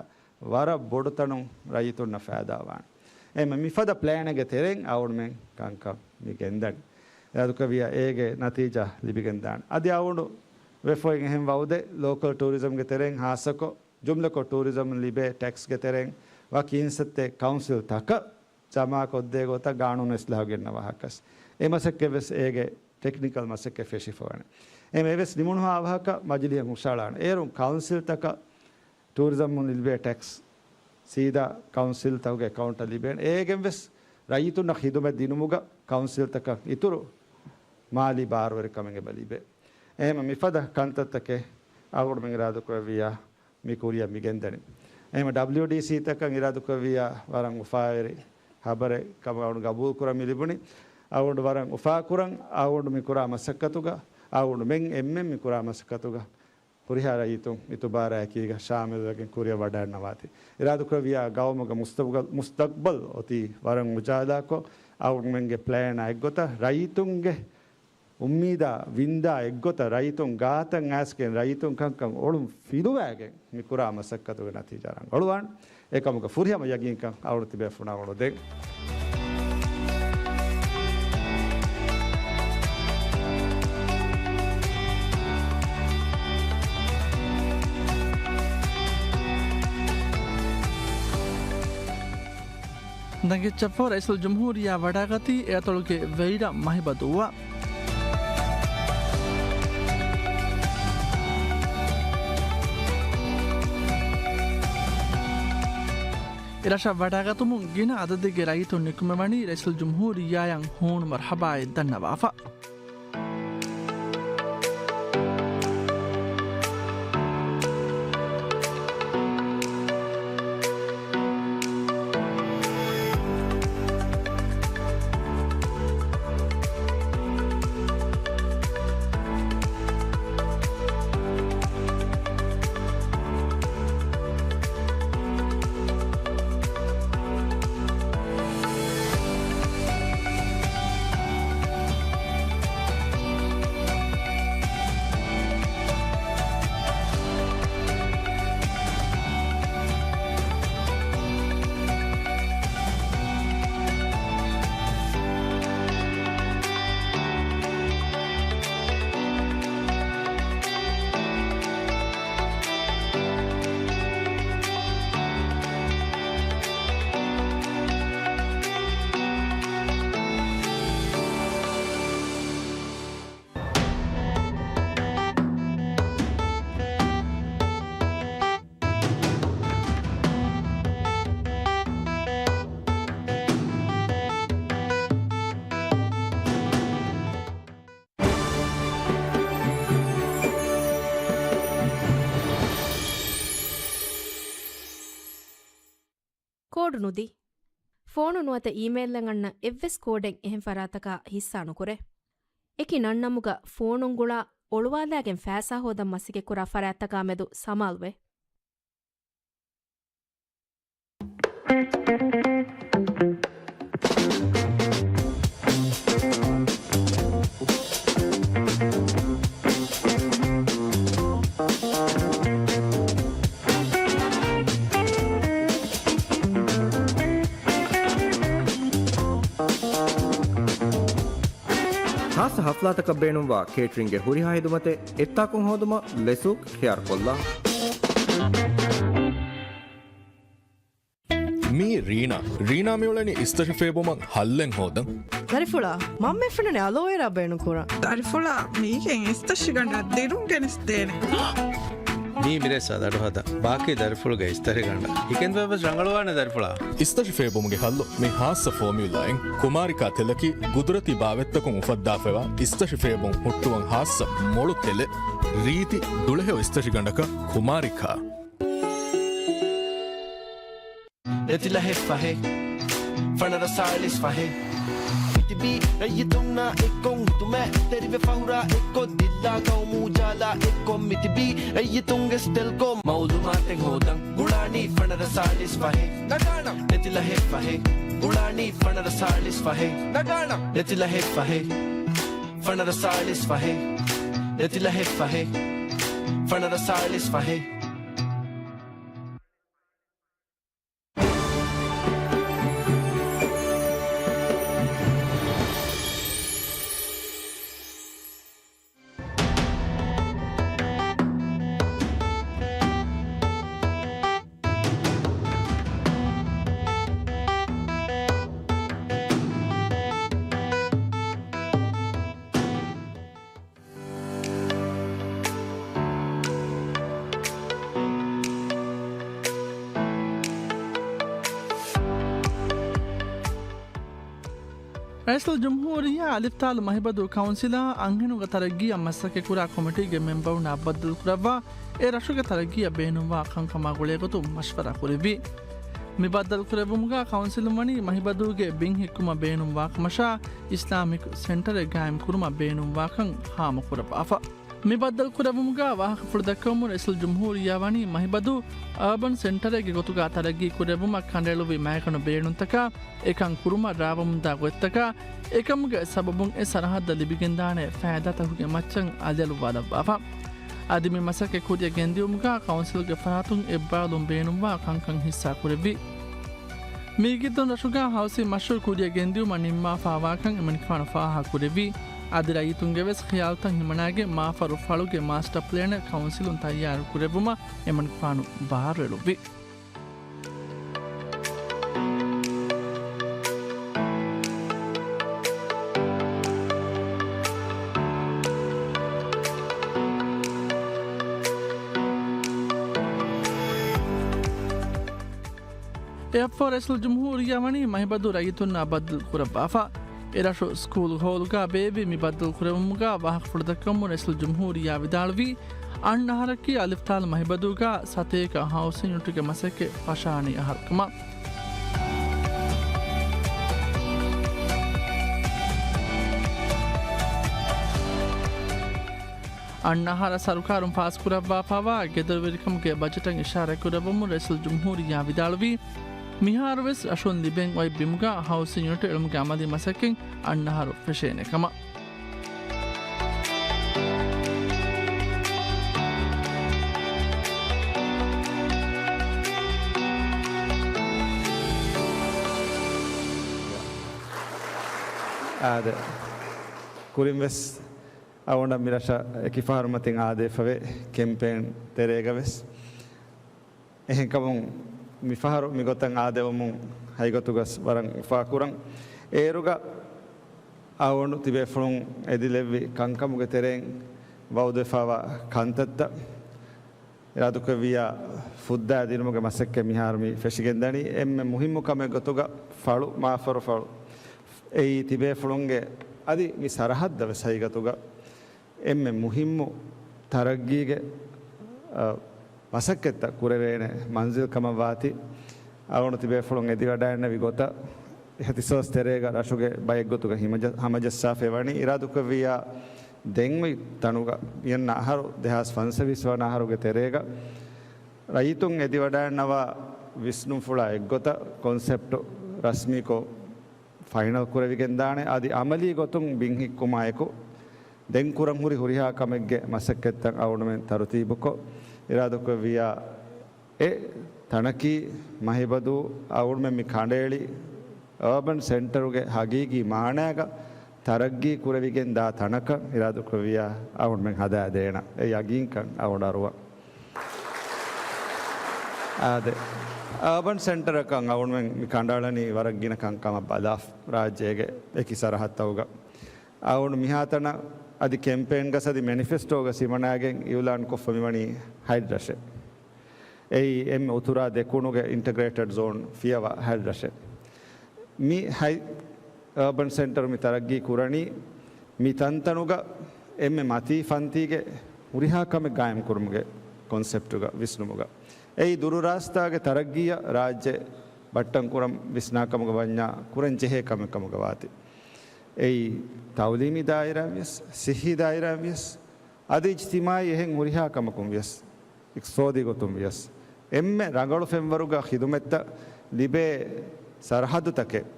ވަރަށް ބޮޑު ތަނުން ރައްޔިތުންނަށް ފައިދާވާނެ. އެހެން މިފަދަ ޕްލޭނެއްގެ ތެރެއިން އަޅުގަނޑުމެން ކަންކަން މި ގެންދަނީ. އިރާދަކުރެއްވިއްޔާ އޭގެ ނަތީޖާ ލިބިގެން ދާނެ. އަދި އަޅުގަނޑު ވެފަ އޮތް އެހެން ވައުދެއް ލޯކަލް ޓޫރިޒަމްގެ ތެރެއިން ހާއްސަކޮށް، ޖުމްލަކޮށް ޓޫރިޒަމް ލިބޭ ޓެކްސްގެ ތެރެއިން ވަކި އިންސައްތައެއް ކައުންސިލް ތަކަށް ޖަމާކޮށްދޭ ގޮތަށް ގާނޫނު އިސްލާހު ގެންނަ ވާހަކަސް. އެ މަސައްކަތް ވެސް އޭގެ ޓެކްނިކަލް މަސައްކަތް ފެށިފަވަނެ. އެހެން އެވެސް ނިމުނުހާ އަވަހަކަށް މަޖިލީހަށް ހުށައަޅާނެ. އޭރުން ކައުންސިލްތަކަށް ޓޫރިޒަމުން ލިބޭ ޓެކްސް ސީދާ ކައުންސިލްތަކުގެ އެކައުންޓަށް ލިބޭނެ. އޭގެން ވެސް ރައްޔިތުންނަށް ޚިދުމަތް ދިނުމުގަ ކައުންސިލްތަކަށް އިތުރު މާލީ ބާރުވެރިކަމެއް އެބަ ލިބޭ. އެހެން މިފަދަ ކަންތައްތަކެއް އަޅުގަނޑުމެން އިރާދަކުރެއްވިއްޔާ މި ކުރިއަށް މި ގެންދަނީ. އެހެން ޑަބްލިޔުޑީސީތަކަށް އިރާދަކުރެއްވިއްޔާ ވަރަށް އުފާވެރި ހަބަރެއް ކަމަށް އަޅުގަނޑު ގަބޫލު ކުރަން މި ލިބުނީ. އަޅުގަނޑު ވަރަށް އުފާކުރަން އަޅުގަނޑު މި ކުރާ މަސައްކަތުގަ، އަޅުގަނޑުމެން އެންމެން މި ކުރާ މަސައްކަތުގަ ހުރިހާ ރައްޔިތުން އިތުބާރާއެކީގަ ޝާމިލްވެގެން ކުރިއަށް ވަޑައިގަންނަވާތީ. އިރާދަކުރެއްވިއްޔާ ގައުމުގެ މުސްތަގްބަލް، މުސްތަގްބަލް އޮތީ ވަރަށް އުޖާލާކޮށް، އަޅުގަނޑުމެންގެ ޕްލޭނާ އެއްގޮތަށް ރައްޔިތުންގެ އުއްމީދާ ވިންދާ އެއްގޮތަށް ރައްޔިތުން ގާތަށް އައިސްގެން ރައްޔިތުން ކަންކަން އޮޅުން ފިލުވައިގެން މި ކުރާ މަސައްކަތުގެ ނަތީޖާ ރަނގަޅުވާން. އެކަމުގެ ފުރިހަމަ ޔަގީންކަން އަޅުގަނޑު ތިބޭފުޅުންނަށް އަޅުގަނޑު ދޭން. ދަނގެއްޗަށްފަހު ރައީސުލްޖުމްހޫރިއްޔާ ވަޑައިގަތީ އެ އަތޮޅުގެ ވެއިރަށް މަހިބަދޫއަށް. އެ ރަށަށް ވަޑައިގަތުމުން ގިނަ އަދަދެއްގެ ރައްޔިތުން ނިކުމެވަނީ ރައީސުލްޖުމްހޫރިއްޔާއަށް ހޫނު މަރުޙަބާއެއް ދަންނަވާފަ. ކޯޑު ނުދީ. ފޯނު ނުވަތަ އީމެއިލްއަށް އަންނަ އެއްވެސް ކޯޑެއް އެހެން ފަރާތަކާ ހިއްސާ ނުކުރޭ. އެކި ނަންނަމުގަ ފޯނުން ގުޅާ އޮޅުވާލާގެން ފައިސާ ހޯދަން މަސައްކަތްކުރާ ފަރާތްތަކާމެދު ސަމާލުވޭ. ޚާއްޞަ ހަފްލާތަކަށް ބޭނުންވާ ކޭޓްރިންގެ ހުރިހާ ހިދުމަތެއް އެއްތާކުން ހޯދުމަށް ލެސޫކް ޚިޔާރުކޮށްލާ. މީ ރީނާ. ރީނާ މިއުޅެނީ އިސްތަށި ފޭބުމަށް ހައްލެއް ހޯދަން. ދަރިފުޅާ، މަންމަ ފެނުނެ އަލޯވެރާ ބޭނުންކުރަން. ދަރިފުޅާ، މީގެން އިސްތަށިގަނޑަށް ދިރުން ގެނެސްދޭނެ. މީ މިރޭ ސާދަ އަޑު ހަދާ. ބާކީ ދަރިފުޅުގެ އިސްތަށިގަނޑަށް. ހިކެން ވެސް ރަނގަޅުވާނެ ދަރިފުޅާ. އިސްތަށި ފޭބުމުގެ ހައްލު މި ހާއްސަ ފޯމިއުލާއިން. ކުމާރިކާ ތެލަކީ ގުދުރަތީ ބާވަތްތަކުން އުފައްދާފައިވާ އިސްތަށި ފޭބުން ހުއްޓުވަން ހާއްސަ މޮޅު ތެލެއް. ރީތި ދުޅަހެޔޮ އިސްތަށިގަނޑަކަށް ކުމާރިކާ. އެތިލަހެއް ފަހެ، ފަނަރަ ސާޅީސް ފަހެ. މިތިބީ ރައްޔިތުންނާ އެއްކޮށް ހިދުމަތް ތެރިވެ ފަހުރާ އެއްކޮށް ދިއްލާ ގައުމު އުޖާލާ އެއްކޮށް މިތިބީ ރައްޔިތުންގެ ސްޓެލްކޯ މައުލޫމާތެއް ހޯދަން ގުޅާނީ ފަނަރަ ސާޅީސް ފަހެ. ނަގާނަ އެތިލަހެއް ފަހެ، ގުޅާނީ ފަނަރަ ސާޅީސް ފަހެ. ނަގާނަ އެތިލަހެއް ފަހެ، ފަނަރަ ސާޅީސް ފަހެ. އެތިލަހެއް ފަހެ، ފަނަރަ ސާޅީސް ފަހެ. ރައީސުލްޖުމްހޫރިއްޔާ އަލިފްތާލު މަހިބަދޫ ކައުންސިލާ އަންހެނުންގެ ތަރައްގީއަށް މަސައްކަތްކުރާ ކޮމިޓީގެ މެމްބަރުންނާ ބައްދަލުކުރައްވާ، އެ ރަށުގެ ތަރައްގީއަށް ބޭނުންވާ ކަންކަމާ ގުޅޭގޮތުން މަޝްވަރާ ކުރެއްވި. މި ބައްދަލުކުރެއްވުމުގަ ކައުންސިލުން ވަނީ މަހިބަދޫގެ ބިން ހިއްކުމަށް ބޭނުންވާކަމަށާ، އިސްލާމިކް ސެންޓަރެއް ގާއިމްކުރުމަށް ބޭނުންވާކަން ހާމަކުރައްވާފަ. މި ބައްދަލުކުރެއްވުމުގަ ވާހަކަފުޅު ދައްކަވަމުން ރައީސުލްޖުމްހޫރިއްޔާ ވަނީ މަހިބަދޫ އާބަން ސެންޓަރެއްގެ ގޮތުގަ ތަރައްގީ ކުރެއްވުމަށް ކަނޑައެޅުއްވި މައިގަނޑު ބޭނުންތަކާ، އެކަން ކުރުމަށް ރާވަމުންދާ ގޮތްތަކާ، އެކަމުގެ ސަބަބުން އެ ސަރަހައްދަށް ލިބިގެންދާނެ ފައިދާތަކުގެ މައްޗަށް އަލިއަޅުއްވާލައްވާފަ. އަދި މި މަސައްކަތް ކުރިއަށް ގެންދިއުމުގަ ކައުންސިލްގެ ފަރާތުން އެއްބާރުލުން ބޭނުންވާ ކަންކަން ހިއްސާ ކުރެއްވި. މީގެއިތުރުން ރަށުގަ ހައުސިން މަޝްރޫއު ކުރިއަށް ގެންދިއުމަށް ނިންމާފާވާކަން އެމަނިކުފާނު ފާހަގަކުރެއްވި. އަދި ރައްޔިތުންގެ ވެސް ޚިޔާލުތައް ހިމަނާގެން މާފަރު ފަޅުގެ މާސްޓަ ޕްލޭނެއް ކައުންސިލުން ތައްޔާރު ކުރެއްވުމަށް އެމަނިކުފާނު ބާރުއެޅުއްވި. އެއަށްފަހު ރައީސުލްޖުމްހޫރިއްޔާ ވަނީ މަހިބަދޫ ރައްޔިތުންނާ ބައްދަލު ކުރައްވާފަ. އެރަށު ސްކޫލް ހޯލުގަ ބޭއްވި މި ބައްދަލު ކުރެއްވުމުގަ ވާހަކަފުޅު ދައްކަވަމުން ރައީސުލްޖުމްހޫރިއްޔާ ވިދާޅުވީ، އަންނަ އަހަރަކީ އަލިފްތާލު މަހިބަދޫގަ ސަތޭކަ ހައުސިން ޔުނިޓުގެ މަސައްކަތް ފަށާނީ އަހަރު ކަމަށް. އަންނަ އަހަރަށް ސަރުކާރުން ފާސްކުރައްވާފައިވާ ގެދޮރުވެރިކަމުގެ ބަޖެޓަށް އިޝާރާތްކުރައްވަމުން ރައީސުލްޖުމްހޫރިއްޔާ ވިދާޅުވީ، މިހާރުވެސް ރަށުން ލިބެން އޮތް ބިމުގަ ހައުސިން ޔުނިޓު އެޅުމުގެ އަމަލީ މަސައްކަތް އަންނަ އަހަރު ފެށޭނެ ކަމަށް. އާދެ، ކުރިން ވެސް އަޅުގަނޑަށް މި ރަށަށް އެކި ފަހަރު މަތިން އާދެވިފަވޭ ކެމްޕޭން ތެރޭގަ ވެސް. އެހެންކަމުން މިފަހަރު މިގޮތަށް އާދެވުމުން ހަގީގަތުގަސް ވަރަށް އުފާކުރަން. އޭރުގަ އަޅުގަނޑު ތިބޭފުޅުން އެދިލެއްވި ކަންކަމުގެ ތެރެއިން ވައުދުވެފައިވާ ކަންތައްތައް އިރާދަކުރެއްވިއްޔާ ފުއްދާ ދިނުމުގެ މަސައްކަތް މިހާރު މި ފެށިގެންދަނީ. އެންމެ މުހިއްމު ކަމެއް ގޮތުގަ ފަޅު، މާފަރު ފަޅު އެއީ ތިބޭފުޅުންގެ އަދި މި ސަރަހައްދަށް ވެސް ހަގީގަތުގަ އެންމެ މުހިއްމު ތަރައްގީގެ، އަ، މަސައްކަތްތައް ކުރެވޭނެ މަންޒިލް ކަމަށް ވާތީ، އަޅުގަނޑު ތިބޭފުޅުން އެދިވަޑައިގެންނެވި ގޮތަށް އިހްތިސޯސް ތެރޭގަ ރަށުގެ ބައެއްގޮތުގަ ހިމަޖަ-، ހަމަޖައްސާފައި ވަނީ. އިރާދުކުރެއްވިއްޔާ ދެން މި ތަނުގަ މިއަންނަ އަހަރު ދެހާސް ފަންސަވީސް ވަނަ އަހަރުގެ ތެރޭގަ ރައްޔިތުން އެދިވަޑައިގަންނަވާ ވިސްނުންފުޅާ އެއްގޮތަށް ކޮންސެޕްޓު ރަސްމީކޮށް ފައިނަލް ކުރެވިގެންދާނެ. އަދި އަމަލީ ގޮތުން ބިން ހިއްކުމާއެކު ދެން ކުރަން ހުރި ހުރިހާ ކަމެއްގެ މަސައްކަތްތައް އަޅުގަނޑުމެން ތަރުތީބުކޮށް، އިރާދަކުރެއްވިއްޔާ އެ ތަނަކީ މަހިބަދޫ އަޅުގަނޑުމެން މި ކަނޑައެޅި އާބަން ސެންޓަރުގެ ހަގީގީ މާނައިގަ ތަރައްގީ ކުރެވިގެން ދާ ތަނަކަށް އިރާދަކުރެއްވިއްޔާ އަޅުގަނޑުމެން ހަދާދޭނަން. އެ ޔަގީންކަން އަޅުގަނޑު އަރުވަން. އާދެ، އާބަން ސެންޓަރަކަށް އަޅުގަނޑުމެން މި ކަނޑައަޅަނީ ވަރަށް ގިނަ ކަންކަމަށް ބަލާ، ރާއްޖޭގެ އެކި ސަރަހައްދުތަކުގަ. އަޅުގަނޑު މިހާތަނަށް އަދި ކެމްޕޭންގަސް އަދި މެނިފެސްޓޯގަސް ހިމަނައިގެން އިއުލާންކޮށްފަ މިވަނީ ހަތް ރަށެއް. އެއީ އެންމެ އުތުރާ ދެކުނުގެ އިންޓަގްރޭޓެޑް ޒޯން ފިޔަވާ ހަތް ރަށެއް. މި ހަތް އާބަން ސެންޓަރު މި ތަރައްގީ ކުރަނީ މި ތަންތަނުގަ އެންމެ މަތީ ފަންތީގެ ހުރިހާ ކަމެއް ގާއިމްކުރުމުގެ ކޮންސެޕްޓުގަ ވިސްނުމުގަ. އެއީ ދުރުރާސްތާގެ ތަރައްގީއަށް ރާއްޖެ ބައްޓަން ކުރަން ވިސްނާ ކަމުގަ ވަންޏާ ކުރަން ޖެހޭ ކަމެއް ކަމުގަ ވާތީ. އެއީ ތައުލީމީ ދާއިރާއިން ވިޔަސް، ސިއްހީ ދާއިރާއިން ވިޔަސް، އަދި އިޖްތިމާއީ އެހެން ހުރިހާ ކަމަކުން ވިޔަސް، އިޤްތިޞާދީ ގޮތުން ވިޔަސް، އެންމެ ރަނގަޅު ފެންވަރުގަ ޚިދުމަތްތައް ލިބޭ ސަރަހައްދުތަކެއް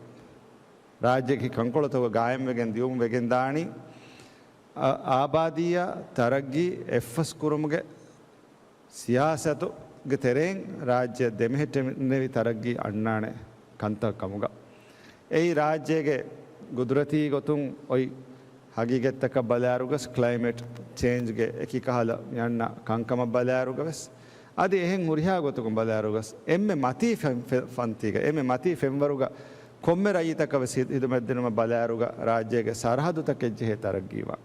ރާއްޖޭގެ ކަންކޮޅުތަކުގަ ގާއިމްވެގެން ދިޔުން ވެގެންދާނީ. އާ، އާބާދީއާ ތަރައްގީ އެއްފަސް ކުރުމުގެ ސިޔާސަތުގެ ތެރެއިން ރާއްޖެ ދެމެހެއްޓެންނެވި ތަރައްގީ އަންނާނެ ކަންތައް ކަމުގަ. އެއީ ރާއްޖޭގެ ގުދުރަތީ ގޮތުން އޮތް ހަގީގަތްތަކަށް ބަލާއިރުގަސް، ކްލައިމެޓް ޗޭންޖްގެ އެކި ކަހަލަ މި އަންނަ ކަންކަމަށް ބަލާއިރުގަވެސް، އަދި އެހެން ހުރިހާ ގޮތަކުން ބަލާއިރުގަސް، އެންމެ މަތީ ފެން-، ފެ-، ފަންތީގަ، އެންމެ މަތީ ފެންވަރުގަ ކޮންމެ ރައްޔިތަކަށް ވެސް ހި-، ހިދުމަތްދިނުމަށް ބަލާއިރުގަ ރާއްޖޭގެ ސަރަހައްދުތަކެއް ޖެހޭ ތަރައްގީވާން.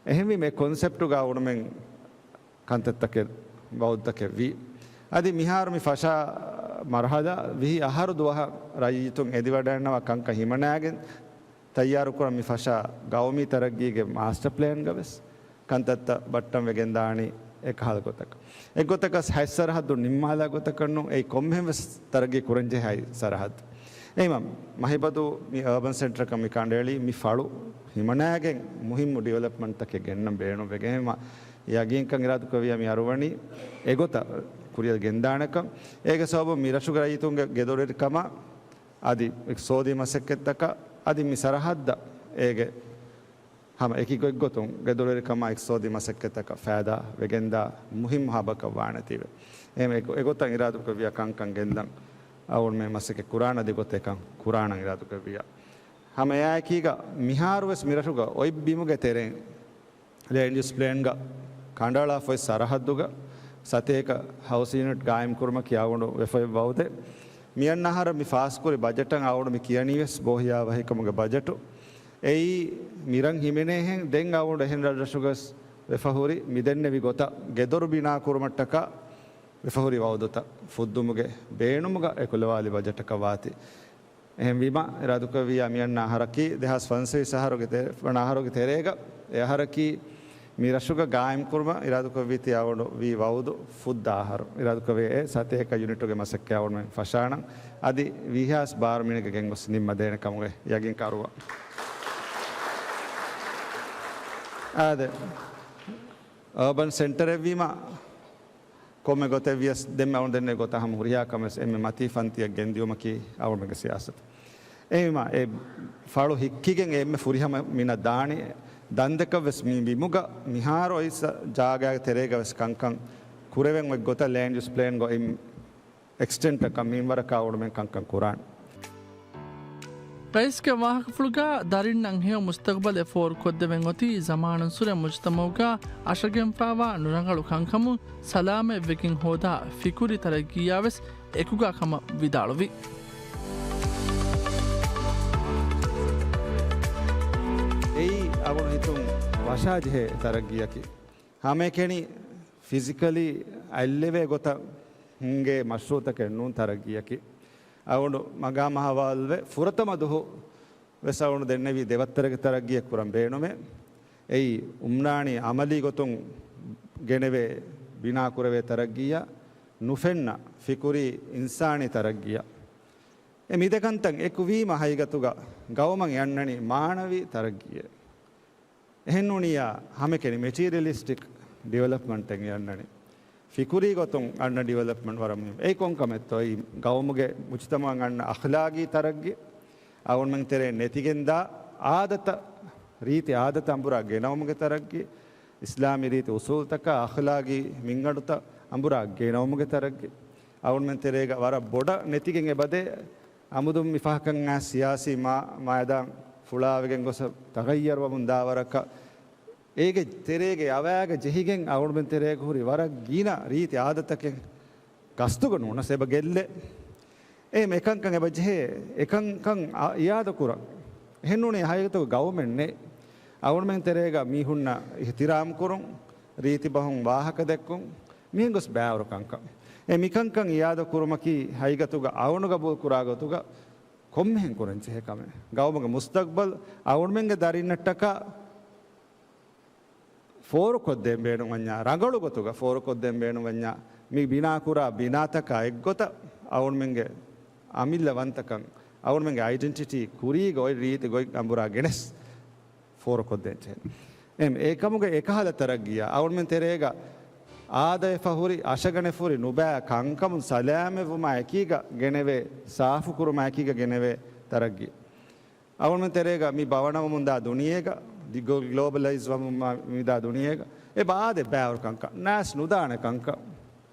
އެހެންވީމަ އެ ކޮންސެޕްޓުގަ އަޅުގަނޑުމެން ކަންތައްތަކެއް ވައުދުތަކެއް ވީ. އަދި މިހާރު މި ފަށާ މަރުހަލާ ވިހި އަހަރު ދުވަހަށް ރައްޔިތުން އެދިވަޑައިގަންނަވާ ކަންކަން ހިމަނައިގެން ތައްޔާރުކުރަން މި ފަށާ ގައުމީ ތަރައްގީގެ މާސްޓަ ޕްލޭންގަ ވެސް ކަންތައްތައް ބައްޓަން ވެގެންދާނީ އެކަހަލަ ގޮތަކަށް. އެއްގޮތަކަސް ހަތް ސަރަހައްދު ނިންމާލާ ގޮތަކަށް ނޫން، އެއީ ކޮންމެހެން ވެސް ތަރައްގީ ކުރަންޖެހޭ ހަތް ސަރަހައްދު. އެހެންވީމަ މަހިބަދޫ މި އާބަން ސެންޓަރަކަށް މި ކަނޑައެޅީ މި ފަޅު ހިމަނައިގެން މުހިއްމު ޑިވެލޮޕްމަންޓްތަކެއް ގެންނަން ބޭނުންވެގެން. އެހެންވީމަ ޔަގީންކަން އިރާދަކުރެއްވިއްޔާ މި އަރުވަނީ އެގޮތަށް ކުރިއަށް ގެންދާނެކަން. އޭގެ ސަބަބުން މި ރަށުގެ ރައްޔިތުންގެ ގެދޮރުވެރިކަމާ އަދި އިޤްތިޞާދީ މަސައްކަތްތަކަށް އަދި މި ސަރަހައްދަށް އޭގެ ހަމަ އެކި ގޮތްގޮތުން ގެދޮރުވެރިކަމާ އިޤްތިޞާދީ މަސައްކަތްތަކަށް ފައިދާ ވެގެންދާ މުހިއްމު ހަބަކަށް ވާނެތީވެ. އެހެން އެގޮ-، އެގޮތަށް އިރާދަކުރެއްވިއްޔާ ކަންކަން ގެންދަން އަޅުގަނޑުމެން މަސައްކަތް ކުރާނަން އަދި ގޮތެއް ކަން ކުރާނަން އިރާދަކުރެއްވިއްޔާ. ހަމަ އެއާއެކީގަ މިހާރުވެސް މިރަށުގަ އޮތް ބިމުގެ ތެރެއިން ލޭންޑް ޔޫސް ޕްލޭންގަ ކަނޑައަޅާފައި ސަރަހައްދުގަ ސަތޭކަ ހައުސް ޔުނިޓް ގާއިމްކުރުމަކީ އަޅުގަނޑު ވެފައި ވައުދެއް. މިއަންނަ އަހަރަށް މި ފާސްކުރި ބަޖެޓަށް އަޅުގަނޑު މި ކިޔަނީވެސް ބޯހިޔާވަހިކަމުގެ ބަޖެޓު. އެއީ މިރަށް ހިމެނޭހެން ދެން އަޅުގަނޑު އެހެން ރަށްރަށުގަސް ވެފަހުރި މިދެންނެވި ގޮތަށް ގެދޮރު ބިނާކުރުމަށްޓަކާ ވެފަހުރި ވައުދުތައް ފުއްދުމުގެ ބޭނުމުގަ އެކުލަވާލި ބަޖެޓަކަށް ވާތީ. އެހެންވީމަ، އިރާދަކުރެއްވިއްޔާ މިއަންނަ އަހަރަކީ ދެހާސް ފަންސަވީސް އަހަރުގެ ތެ-، ވަނަ އަހަރުގެ ތެރޭގަ އެ އަހަރަކީ މި ރަށުގަ ގާއިމްކުރުމަށް އިރާދަކުރެއްވީތީ އަޅުގަނޑު ވީ ވައުދު ފުއްދާ އަހަރު. އިރާދަކުރެއްވިއްޔާ އެ ސަތޭކަ ޔުނިޓުގެ މަސައްކަތް އަޅުގަނޑުމެން ފަށާނަން. އަދި ވިހާސް ބާރު މީނަގެ ގެންގޮސް ނިންމަދޭނެ ކަމުގެ ޔަގީން ކަރުވާ. އާދެ، އާބަން ސެންޓަރެއްވީމަ، ކޮންމެ ގޮތެއް ވިޔަސް، ދެންމެ އަޅުގަނޑު ދެންނެވި ގޮތަށް ހަމަ ހުރިހާ ކަމެއް ވެސް އެންމެ މަތީ ފަންތިއަށް ގެންދިޔުމަކީ އަޅުގަނޑުގެ ސިޔާސަތު. އެހެންވީމަ، އެ ފަޅު ހިއްކިގެން އެންމެ ފުރިހަމަ މިނަށް ދާނީ ދަންދެކަށް ވެސް މި ބިމުގަ މިހާރު އޮތް ސަ-، ޖާގައިގެ ތެރޭގަ ވެސް ކަންކަން ކުރެވެން އޮތް ގޮތަށް ލޭންޑް ޔޫސް ޕްލޭންގަ އެއް އެކްސްޓެންޓަކަށް މިންވަރަކަށް އަޅުގަނޑުމެން ކަންކަން ކުރާނެ. ރައީސްގެ ވާހަކަފުޅުގަ ދަރިންނަށް ހެޔޮ މުސްތަގުބަލެއް ފޯރުކޮށްދެވެން އޮތީ ޒަމާނުއްސުރެ މުޖުތަމައުގަ އަށަގެންފާވާ ނުރަނގަޅު ކަންކަމުން ސަލާމަތްވެގެން ހޯދާ ފިކުރީ ތަރައްގީއާ ވެސް އެކުގާ ކަމަށް ވިދާޅުވި. އެއީ އަޅުގަނޑު ހިތުން ވަށާޖެހޭ ތަރައްގީއަކީ. ހަމައެކަނި ފިޒިކަލީ އަތްލެވޭ ގޮތަށް ހިންގޭ މަޝްރޫއުތަކެއް ނޫން ތަރައްގީއަކީ. އަޅުގަނޑު މަގާމް އަހުވާލުވެ ފުރަތަމަ ދުހު ވެސް އަޅުގަނޑު ދެންނެވީ ދެވައްތަރެއްގެ ތަރައްގީއެއް ކުރަން ބޭނުމޭ. އެއީ އުމްރާނީ އަމަލީ ގޮތުން ގެނެވޭ ބިނާކުރެވޭ ތަރައްގީއަށް ނުފެންނަ ފިކުރީ އިންސާނީ ތަރައްގީއަށް. އެ މިދެކަންތައް އެކުވީމަ ހަގީގަތުގަ ގައުމަށް އަންނަނީ މާނަވީ ތަރައްގީއެއް. އެހެންނޫނިއްޔާ ހަމެކެނި މެޓީރިއަލިސްޓިކް ޑިވެލޮޕްމަންޓެއް އަންނަނީ. ފިކުރީ ގޮތުން އަންނަ ޑިވެލޮޕްމަންޓް ވަރަށް މުހިންމު. އެއީ ކޮންކަމެއްތޯ؟ އެއީ ގައުމުގެ މުޖުތަމަޢަށް އަންނަ އަޚްލާގީ ތަރައްގީ، އަޅުގަނޑުމެން ތެރޭ ނެތިގެންދާ އާދަތައް، ރީތި އާދަތައް އަނބުރާ ގެނައުމުގެ ތަރައްގީ، އިސްލާމީ ރީތި އުސޫލުތަކާ އަޚްލާގީ މިންގަނޑުތައް އަނބުރާ ގެނައުމުގެ ތަރައްގީ. އަޅުގަނޑުމެން ތެރޭގަ ވަރަށް ބޮޑަށް ނެތިގެން އެބަދޭ. އަމުދުން މި ފަހަކަށް އައި ސިޔާސީ މާ-، މައިދާން ފުޅާވެގެން ގޮސް ތަޣައްޔަރުވަމުން ދާ ވަރަކަށް، އޭގެ ތެރޭގެ އަވާގަ ޖެހިގެން އަޅުގަނޑުމެން ތެރޭގަ ހުރި ވަރަށް ގިނަ ރީތި އާދަތަކެއް ގަސްތުގަ ނޫނަސް އެބަ ގެއްލޭ. އެހެން އެކަންކަން އެބަ ޖެހޭ، އެކަންކަން އަ-، އިއާދަ ކުރަން. އެހެންނޫނީ ހަގީގަތުގަ ގައުމެއް ނެތް. އަޅުގަނޑުމެން ތެރޭގަ މީހުންނަށް އިޙްތިރާމް ކުރުން، ރީތި ބަހުން ވާހަކަ ދެއްކުން، މިހެން ގޮސް ބައިވަރު ކަންކަން. އެ މިކަންކަން އިއާދަ ކުރުމަކީ ހަގީގަތުގަ އަޅުގަނޑު ގަބޫލު ކުރާ ގޮތުގަ ކޮންމެހެން ކުރަން ޖެހޭ ކަމެއް. ގައުމުގެ މުސްތަގްބަލް އަޅުގަނޑުމެންގެ ދަރިންނަށްޓަކާ ފޯރުކޮށްދޭން ބޭނުންވަންޏާ، ރަނގަޅު ގޮތުގަ ފޯރުކޮށްދޭން ބޭނުންވަންޏާ، މި ބިނާކުރާ ބިނާތަކާ އެއްގޮތަށް އަޅުގަނޑުމެންގެ އަމިއްލަވަންތަކަން، އަޅުގަނޑުމެންގެ އައިޑެންޓިޓީ ކުރީގަ އޮތް ރީތި ގޮތް އަނބުރާ ގެނެސް ފޯރުކޮށްދޭން ޖެހޭ. އެހެން އެކަމުގެ އެކަހަލަ ތަރައްގީއާ އަޅުގަނޑުމެން ތެރޭގަ އާދަވެފަ ހުރި، އަށަގަނެފަ ހުރި ނުބައި ކަންކަމުން ސަލާމަތްވުމާ އެކީގަ ގެނެވޭ، ސާފުކުރުމާ އެކީގަ ގެނެވޭ ތަރައްގީ. އަޅުގަނޑުމެން ތެރޭގަ މި ބަވަނަވަމުންދާ ދުނިޔޭގަ، ގްލޯ-، ގްލޯބަލައިޒް ވަމުން މިދާ ދުނިޔޭގަ، އެބަ އާދޭ ބައިވަރު ކަންކަން، ނާސް ނުދާނެ ކަންކަން،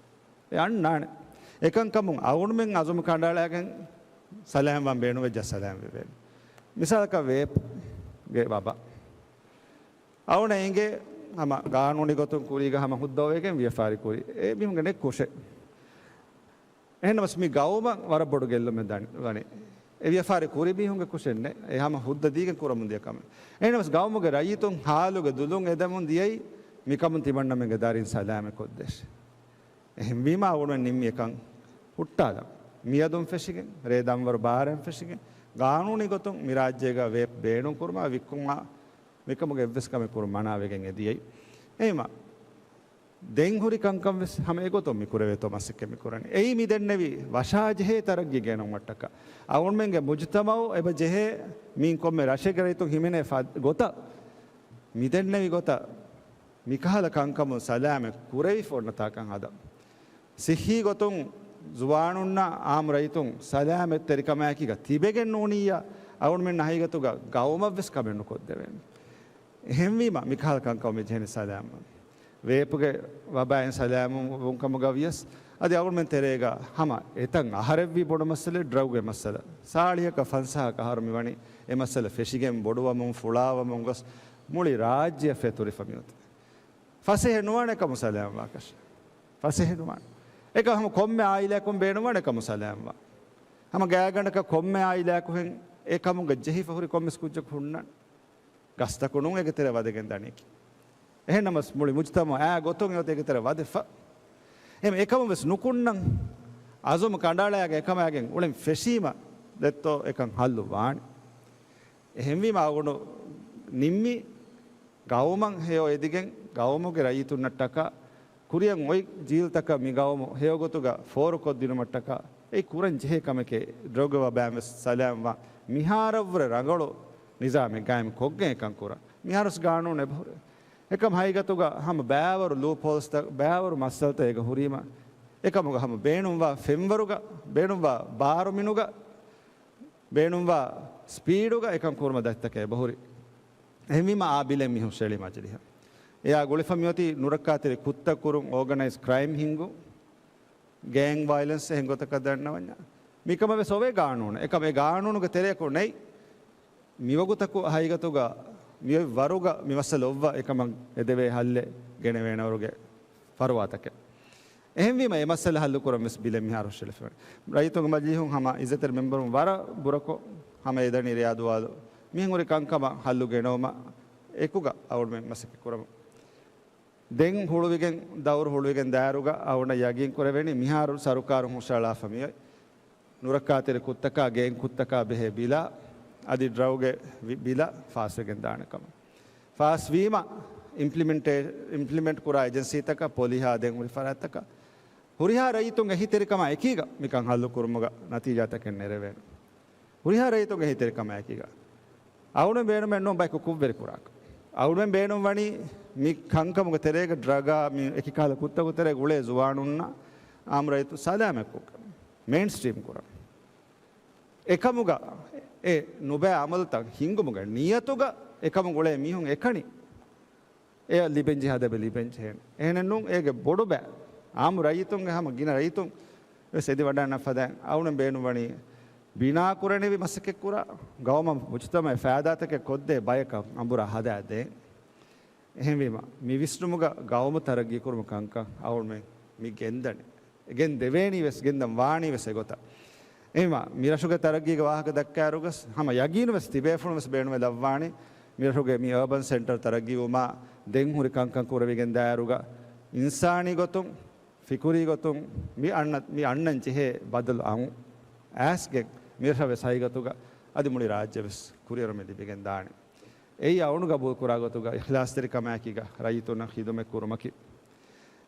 އެ އަންނާނެ. އެކަންކަމުން އަޅުގަނޑުމެން އަޒުމް ކަނޑައަޅާގެން ސަލާމްވާން ބޭނުންވެއްޖާ ސަލާމް ވެވޭނެ. މިސާލަކަށް ވޭޕްގެ ވަބާ. އަޅުގަނޑަށް އެނގޭ ހަމަ ގާނޫނީ ގޮތުން ކުރީގަ ހަމަ ހުއްދަ އޮވެގެން ވިޔަފާރި ކުރީ. އެ މީހުންގެ ނެތް ކުށެއް. އެހެންނަމަސް މި ގައުމަށް ވަރަށް ބޮޑު ގެއްލުމެއް ދަނި-، ވަނީ. އެ ވިޔަފާރި ކުރި މީހުންގެ ކުށެއް ނެތް. އެ ހަމަ ހުއްދަ ދީގެން ކުރަމުން ދިޔަ ކަމެއް. އެހެންނަމަސް ގައުމުގެ ރައްޔިތުން ހާލުގެ ދުލުން އެދެމުން ދިޔައީ މިކަމުން ތިމަންނަމެންގެ ދަރިން ސަލާމަތް ކޮށްދޭށޭ. އެހެންވީމާ އަޅުގަނޑުމެން ނިންމި އެކަން ހުއްޓާލަން. މިއަދުން ފެށިގެން، ރޭ ދަންވަރު ބާރައިން ފެށިގެން، ގާނޫނީ ގޮތުން މި ރާއްޖޭގަ ވޭޕް ބޭނުން ކުރުމާ، ވިއްކުމާ، މިކަމުގެ އެއްވެސް ކަމެއް ކުރުން މަނާވެގެން އެ ދިޔައީ. އެހެންވީމާ، ދެން ހުރި ކަންކަން ވެސް ހަމަ އެގޮތުން މި ކުރެވޭތޯ މަސައްކަތް މި ކުރަނީ. އެއީ މި ދެންނެވި ވަށާޖެހޭ ތަރައްގީ ގެނައުމަށްޓަކާ. އަޅުގަނޑުމެންގެ މުޖުތަމަޢު އެބަ ޖެހޭ މީން ކޮންމެ ރަށެއްގެ ރައްޔިތުން ހިމެނޭ ފަ-، ގޮތަށް، މި ދެންނެވި ގޮތަށް މިކަހަލަ ކަންކަމުން ސަލާމަތް ކުރެވިފަ އޮންނަ ތާކަން ހަދަން. ސިއްހީ ގޮތުން ޒުވާނުންނާ އާއްމު ރައްޔިތުން ސަލާމަތްތެރިކަމާއެކީގަ ތިބެގެން ނޫނިއްޔާ، އަޅުގަނޑުމެން ހަގީގަތުގަ ގައުމަށްވެސް ކަމެއް ނުކޮށްދެވޭނެ. އެހެންވީމަ، މިކަހަލަ ކަންކަމުން މި ޖެހެނީ ސަލާމް. ވޭޕުގެ ވަބާއިން ސަލާމްވުން ކަމުގަ ވިޔަސް، އަދި އަޅުގަނޑުމެން ތެރޭގަ ހަމަ އެތަން އަހަރެއްވީ ބޮޑު މައްސަލައެއް ޑްރަގުގެ މައްސަލަ. ސާޅީހަކަށް ފަންސާހަކަށް އަހަރު މިވަނީ އެ މައްސަލަ ފެށިގެން ބޮޑުވަމުން ފުޅާވަމުން ގޮސް މުޅި ރާއްޖެއަށް ފެތުރިފަ މިއޮތީ. ފަސޭހަ ނުވާނެ ކަމު ސަލާމްވާކަށެއް. ފަސޭހަ ނުވާނެ. އެކަމް ހަމަ ކޮންމެ އާއިލާއަކުން ބޭނުންވާނެ ކަމު ސަލާމްވާ. ހަމަ ގާތްގަނޑަކަށް ކޮންމެ އާއިލާއަކު ހެން އެ ކަމުގަ ޖެހިފަ ހުރި ކޮންމެސް ކުއްޖަކު ހުންނަން. ގަސްތަކު ނޫން އޭގެ ތެރެ ވަދެގެން ދަނީކީ. އެހެންނަމަސް މުޅި މުޖުތަމަޢާ ގޮތުން އެއޮތީ އޭގެ ތެރެ ވަދެފަ. އެހެން އެކަމުން ވެސް ނުކުންނަން. އަޒުމް ކަނޑައަޅާގެން އެކަމާގެން އުޅެން ފެށީމަ ދެއްތޯ އެކަން ހައްލު ވާނެ. އެހެންވީމަ އަޅުގަނޑު ނިންމީ ގައުމަށް ހެޔޮ އެދިގެން ގައުމުގެ ރައްޔިތުންނަށްޓަކާ ކުރިއަށް އޮތް ޖީލްތަކަށް މި ގައުމު ހެޔޮގޮތުގަ ފޯރުކޮށްދިނުމަށްޓަކާ އެ ކުރަން ޖެހޭ ކަމެކޭ ޑްރަގުގެ ވަބާއިން ވެސް ސަލާމްވާ މިހާރަށްވުރެ ރަނގަޅު ނިޒާމެއް ގާއިމް ކޮށްގެން އެކަން ކުރަން. މިހާރުސް ގާނޫނު އެބަހުރޭ. އެކަމް ހަގީގަތުގަ ހަމަ ބައިވަރު ލޫޕްހޯލްސްތައް، ބައިވަރު މައްސަލަތައް އޭގަ ހުރީމަ، އެކަމުގަ ހަމަ ބޭނުންވާ ފެންވަރުގަ، ބޭނުންވާ ބާރު މިނުގަ، ބޭނުންވާ ސްޕީޑުގަ އެކަން ކުރުމަށް ދަތިތަކެއް އެބަހުރި. އެހެންވީމަ އާ ބިލެއް މީހުން ޝެޅި މަޖިލިހަށް. އެއާ ގުޅިފަ މިއޮތީ ނުރައްކާތެރި ކުށްތައް ކުރުން، އޯގަނައިޒް ކްރައިމް ހިންގުން، ގޭންގް ވައިލެންސް އެހެން ގޮތަކަށް ދަންނަވަންޏާ. މިކަމަށް ވެސް އޮވޭ ގާނޫނު. އެކަމް އެ ގާނޫނުގެ ތެރެއަކު ނެތް. މިވަގުތަކު ހަގީގަތުގަ މިއޮތް ވަރުގަ މި މައްސަލަ އޮއްވަ އެކަމަށް އެދެވޭ ހައްލެއް ގެނެވޭނެ ވަރުގެ ފަރުވާތަކެއް. އެހެންވީމަ އެ މައްސަލަ ހައްލުކުރަން ވެސް ބިލެއް މިހާރު ޝެޅިފަވަނީ. ރައްޔިތުންގެ މަޖިލީހުން ހަމަ އިއްޒަތްތެރި މެމްބަރުން ވަރަށް ބުރަކޮށް ހަމަ އެދަނީ ރެޔާދުވާލު މިހެން ހުރި ކަންކަމަށް ހައްލު ގެނައުމަށް އެކުގަ އަޅުގަނޑުމެން މަސައްކަތް ކުރަމުން. ދެން ހުޅުވިގެން، ދައުރު ހުޅުވިގެން ދާއިރުގަ އަޅުގަނޑަށް ޔަގީން ކުރެވެނީ މިހާރު ސަރުކާރުން ހުށައަޅާފަ މިއޮތް ނުރައްކާތެރި ކުށްތަކާ، ގޭންގް ކުށްތަކާ ބެހޭ ބިލާ، އަދި ޑްރަގުގެ ވި-، ބިލާ ފާސްވެގެން ދާނެ ކަމަށް. ފާސްވީމަ އިމްޕްލިމެންޓޭ-، އިމްޕްލިމެންޓް ކުރާ އެޖެންސީތަކަށް، ޕޮލިހާ ދެން ހުރި ފަރާތްތަކަށް ހުރިހާ ރައްޔިތުންގެ އެހީތެރިކަމާ އެކީގަ މިކަން ހައްލު ކުރުމުގަ ނަތީޖާތަކެއް ނެރެވޭނެ. ހުރިހާ ރައްޔިތުންގެ އެހީތެރިކަމާ އެކީގަ އަޅުގަނޑު ބޭނުމެއް ނޫން ބަޔަކު ކުށްވެރި ކުރާކަށް. އަޅުގަނޑު ބޭނުން ވަނީ މި ކަންކަމުގެ ތެރޭގަ ޑްރަގާ މި އެކި ކަހަލަ ކުށްތަކުގެ ތެރޭގަ އުޅޭ ޒުވާނުންނަށް އާއްމު ރައްޔިތު ސަލާމަތްކޮށްގެން މެއިންސްޓްރީމް ކުރަން. އެކަމުގަ އެ ނުބައި އަމަލުތައް ހިންގުމުގެ ނިޔަތުގަ އެކަމުގަ އުޅޭ މީހުން އެކަނި އެ ލިބެންޖެހޭ ހަދަބެ ލިބެންޖެހޭނެ. އެހެނެއްނޫން އޭގެ ބޮޑު ބައި އާއްމު ރައްޔިތުންގެ ހަމަ ގިނަ ރައްޔިތުން ވެސް އެދިވަޑަންނަ ފަދައިން އަޅުގަނޑު ބޭނުންވަނީ ބިނާ ކުރަނިވި މަސައްކަތްކުރާ، ގައުމަށް މުޖުތަމަޢަށް ފައިދާތަކެއް ކޮށްދޭ ބަޔަކަށް އަނބުރާ ހަދާދޭން. އެހެންވީމަ، މި ވިސްނުމުގަ ގައުމު ތަރައްގީކުރުމު ކަންކަން އަޅުގަނޑުމެން މި ގެންދަނީ. ގެން ދެވޭނީ ވެސް، ގެންދަން ވާނީ ވެސް އެގޮތަށް. އެހެންވީމަ، މި ރަށުގެ ތަރައްގީގެ ވާހަކަ ދައްކާއިރުގަ ހަމަ ޔަގީނު ވެސް ތިބޭފުޅުން ވެސް ބޭނުމެއް ލައްވާނީ. މި ރަށުގެ މި އަރބަން ސެންޓަރ ތަރައްގީވުމާ ދެން ހުރި ކަންކަން ކުރެވިގެން ދާއިރުގަ އިންސާނީ ގޮތުން، ފިކުރީ ގޮތުން މި އަންނަ، މި އަންނަން ޖެހޭ ބަދަލު އައު އައިސްގެން މި ރަށަށް ވެސް ހަގީގަތުގަ އަދި މުޅި ރާއްޖެ ވެސް ކުރިއެރުމެއް ލިބިގެން ދާނެ. އެއީ އަޅުގަނޑު ގަބޫލު ކުރާ ގޮތުގަ އިޚްލާޞްތެރިކަމާއެކީގަ ރައްޔިތުންނަށް ޚިދުމަތް ކުރުމަކީ.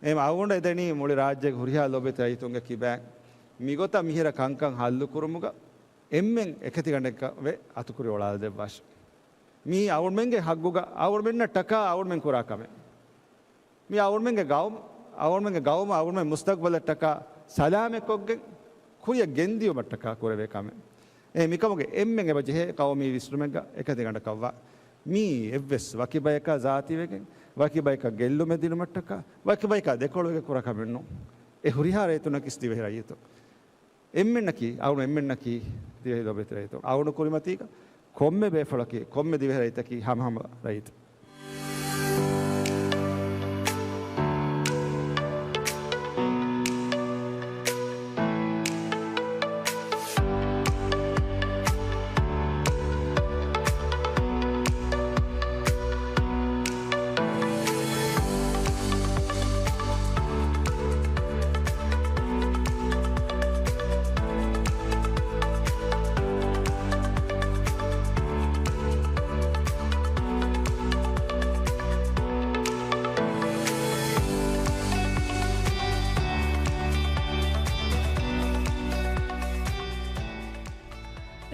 އެހެން އަޅުގަނޑު އެދެނީ މުޅި ރާއްޖޭގެ ހުރިހާ ލޯބިވެތި ރައްޔިތުންގެ ކިބައިން މިގޮތަށް މިހިރަ ކަންކަން ހައްލު ކުރުމުގަ އެންމެން އެކަތިގަނޑަކަށް ވެ އަތުކުރި އޮޅާލަދެއްވާށި. މީ އަޅުގަނޑުމެންގެ ހައްގުގަ އަޅުގަނޑުމެންނަށް ޓަކާ އަޅުގަނޑުމެން ކުރާ ކަމެއް. މި އަޅުގަނޑުމެންގެ ގައުމު، އަޅުގަނޑުމެންގެ ގައުމަށް އަޅުގަނޑުމެން މުސްތަގްބަލަށްޓަކާ ސަލާމަތްކޮށްގެން ކުރިއަށް ގެންދިޔުމަށްޓަކާ ކުރެވޭ ކަމެއް. އެ މިކަމުގެ އެންމެން އެބަ ޖެހޭ ޤައުމީ ވިސްނުމެއްގަ އެކަތިގަނޑަކަށްވާ. މީ އެއްވެސް ވަކި ބަޔަކާ ޒާތީވެގެން، ވަކި ބަޔަކަށް ގެއްލުމެއް ދިނުމަށްޓަކާ، ވަކި ބަޔަކާ ދެކޮޅުވެގެން ކުރާ ކަމެއް ނޫން. އެ ހުރިހާ ރައްޔިތުންނަކީ ދިވެހި ރައްޔިތުން. އެންމެންނަކީ، އަޅު އެންމެންނަކީ ދިވެހި ލޯބިވެތި ރައްޔިތުން. އަޅުގަނޑު ކުރިމަތީގަ ކޮންމެ ބޭފުޅަކީ، ކޮންމެ ދިވެހި ރައްޔިތަކީ ހަމަހަމަ ރައްޔިތުން.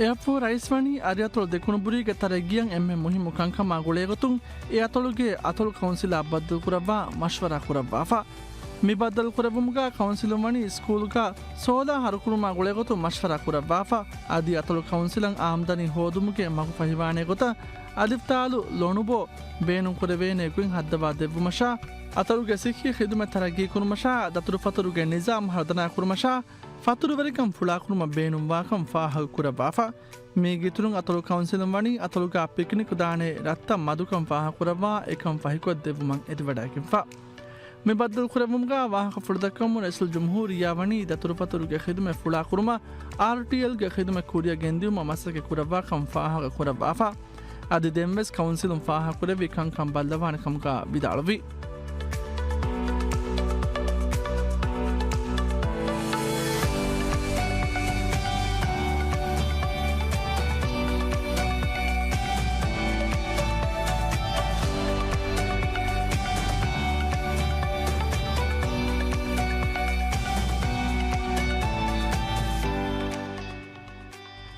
އެއަށްފަހު ރައީސް ވަނީ އަދި އަތޮޅު ދެކުނުބުރީގެ ތަރައްގީއަށް އެންމެ މުހިއްމު ކަންކަމާ ގުޅޭގޮތުން އެ އަތޮޅުގެ އަތޮޅު ކައުންސިލާ ބައްދަލުކުރައްވާ މަޝްވަރާ ކުރައްވާފަ. މި ބައްދަލުކުރެއްވުމުގަ ކައުންސިލުން ވަނީ ސްކޫލްގަ ސޯލާ ހަރުކުރުމާ ގުޅޭގޮތުން މަޝްވަރާ ކުރައްވާފަ. އަދި އަތޮޅު ކައުންސިލަށް އާމްދަނީ ހޯދުމުގެ މަގު ފަހިވާނޭ ގޮތަށް އަލިފްތާލު ލޮނުބޯ ބޭނުންކުރެވޭނޭ ގޮތް ހައްދަވާ ދެއްވުމަށާ، އަތޮޅުގެ ސިއްހީ ޚިދުމަތް ތަރައްގީކުރުމަށާ، ދަތުރުފަތުރުގެ ނިޒާމް ހަރުދަނާކުރުމަށާ، ފަތުރުވެރިކަން ފުޅާކުރުމަށް ބޭނުންވާކަން ފާހަގަކުރައްވާފަ. މީގެއިތުރުން އަތޮޅު ކައުންސިލުން ވަނީ އަތޮޅުގަ ޕިކްނިކް ދާނެ ރަށްތައް މަދުކަން ފާހަގަކުރައްވާ އެކަން ފަހިކޮށްދެއްވުމަށް އެދިވަޑައިގެންފަ. މި ބައްދަލުކުރެއްވުމުގަ ވާހަކަފުޅުދައްކަމުން ރައީސުލްޖުމްހޫރިއްޔާ ވަނީ ދަތުރުފަތުރުގެ ޚިދުމަތް ފުޅާކުރުމަށް އާރްޓީއެލްގެ ޚިދުމަތް ކުރިއަށް ގެންދިއުމަށް މަސައްކަތް ކުރައްވާކަން ފާހަގަކުރައްވާފަ. އަދި ދެންވެސް ކައުންސިލުން ފާހަގަކުރެއްވި ކަންކަން ބައްލަވާނެ ކަމުގަ ވިދާޅުވި.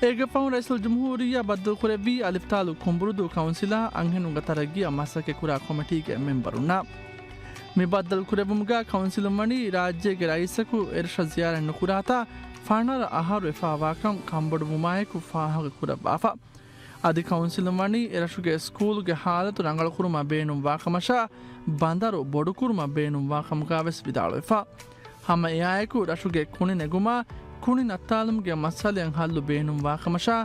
އޭގެ ފަހުން ރައީސުލްޖުމްހޫރިއްޔާ ބައްދަލުކުރެއްވީ އަލިފްތާލު ކުނބުރުދޫ ކައުންސިލާ އަންހެނުންގެ ތަރައްގީއަށް މަސައްކަތްކުރާ ކޮމިޓީގެ މެމްބަރުންނާ. މި ބައްދަލުކުރެއްވުމުގަ ކައުންސިލުން ވަނީ ރާއްޖޭގެ ރައީސަކު އެރަށަށް ޒިޔާރަތް ނުކުރާތާ ފަނަރަ އަހަރު އެފާވާކަން ކަންބޮޑުވުމާއެކު ފާހަގަކުރައްވާފަ. އަދި ކައުންސިލުން ވަނީ އެރަށުގެ ސްކޫލުގެ ހާލަތު ރަނގަޅުކުރުމަށް ބޭނުންވާކަމަށާ، ބަނދަރު ބޮޑުކުރުމަށް ބޭނުންވާކަމުގަވެސް ވިދާޅުވެފަ. ހަމަ އެއާއެކު ރަށުގެ ކުނި ނެގުމާ، ކުނި ނައްތާލުމުގެ މައްސަލައަށް ހައްލު ބޭނުންވާކަމަށާ،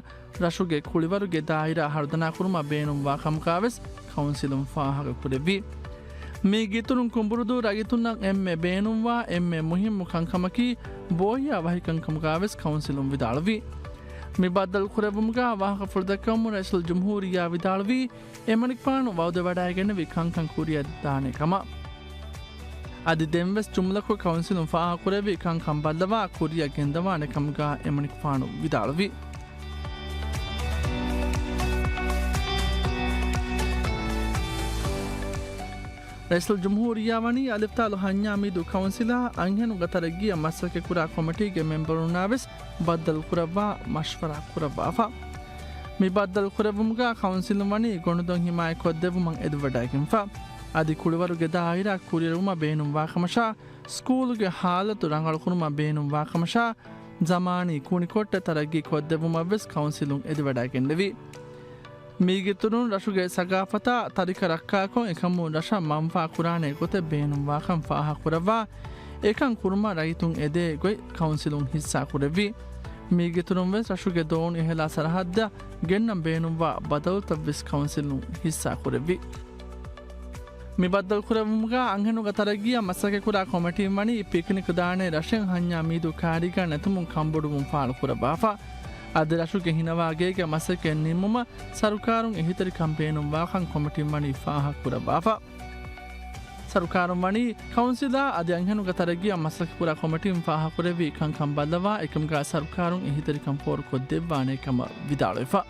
ރަށުގެ ކުޅިވަރުގެ ދާއިރާ ހަރުދަނާކުރުމަށް ބޭނުންވާކަމުގަވެސް ކައުންސިލުން ފާހަގަކުރެއްވި. މީގެއިތުރުން ކުނބުރުދޫ ރައްޔިތުންނަށް އެންމެ ބޭނުންވާ އެންމެ މުހިއްމު ކަންކަމަކީ ބޯހިޔާ ވަހިކަންކަމުގަވެސް ކައުންސިލުން ވިދާޅުވި. މި ބައްދަލުކުރެއްވުމުގަ ވާހަކަފުޅުދައްކަމުން ރައީސުލްޖުމްހޫރިއްޔާ ވިދާޅުވީ، އެމަނިކުފާނު ވައުދެވަޑައިގެންނެވި ކަންކަން ކުރިއަށް ދާނެ ކަމަށް. އަދި ދެންވެސް ޖުމްލަކޮށް ކައުންސިލުން ފާހަގަކުރެއްވި ކަންކަން ބައްލަވާ ކުރިއަށް ގެންދަވާނެ ކަމުގަ އެމަނިކުފާނު ވިދާޅުވި. ރައީސުލްޖުމްހޫރިއްޔާ ވަނީ އަލިފްތާލު ހަންޏާ މީދޫ ކައުންސިލާ އަންހެނުންގެ ތަރައްގީއަށް މަސައްކަތްކުރާ ކޮމިޓީގެ މެމްބަރުންނާވެސް ބައްދަލުކުރައްވާ މަޝްވަރާ ކުރައްވާފަ. މި ބައްދަލުކުރެއްވުމުގަ ކައުންސިލުން ވަނީ ގޮނޑުދޮށް ހިމާޔަތްކޮށްދެއްވުމަށް އެދިވަޑައިގެންފަ. އަދި ކުޅިވަރުގެ ދާއިރާ ކުރިއެރުވުމަށް ބޭނުންވާކަމަށާ، ސްކޫލުގެ ހާލަތު ރަނގަޅުކުރުމަށް ބޭނުންވާކަމަށާ، ޒަމާނީ ކުނިކޮށްޓެއް ތަރައްގީ ކޮށްދެއްވުމަށްވެސް ކައުންސިލުން އެދިވަޑައިގެންނެވި. މީގެއިތުރުން ރަށުގެ ސަގާފަތާ ތަރިކަ ރައްކާކޮށް، އެކަމުން ރަށަށް މަންފާ ކުރާނެ ގޮތެއް ބޭނުންވާކަން ފާހަގަކުރައްވާ، އެކަން ކުރުމަށް ރައްޔިތުން އެދޭ ގޮތް ކައުންސިލުން ހިއްސާކުރެއްވި. މީގެއިތުރުންވެސް ރަށުގެ ދޯނި އެހެލާ ސަރަހައްދަށް ގެންނަން ބޭނުންވާ ބަދަލުތައްވެސް ކައުންސިލުން ހިއްސާކުރެއްވި. މި ބައްދަލުކުރެއްވުމުގަ އަންހެނުންގެ ތަރައްގީއަށް މަސައްކަތްކުރާ ކޮމިޓީން ވަނީ ޕިކްނިކް ދާނެ ރަށެއް ހަންޏާ މީދޫ ކާރީގަ ނެތުމުން ކަންބޮޑުވުން ފާޅުކުރައްވާފަ. އަދި ރަށުގެ ހިނަވާ ގޭގެ މަސައްކަތް ނިންމުމަށް ސަރުކާރުން އެހީތެރިކަން ބޭނުންވާކަން ކޮމިޓީން ވަނީ ފާހަގަކުރައްވާފަ. ސަރުކާރުން ވަނީ ކައުންސިލާ އަދި އަންހެނުންގެ ތަރައްގީއަށް މަސައްކަތްކުރާ ކޮމިޓީން ފާހަގަކުރެއްވި ކަންކަން ބައްލަވާ، އެކަމުގަ ސަރުކާރުން އެހީތެރިކަން ފޯރުކޮށްދެއްވާނެ ކަމަށް ވިދާޅުވެފަ.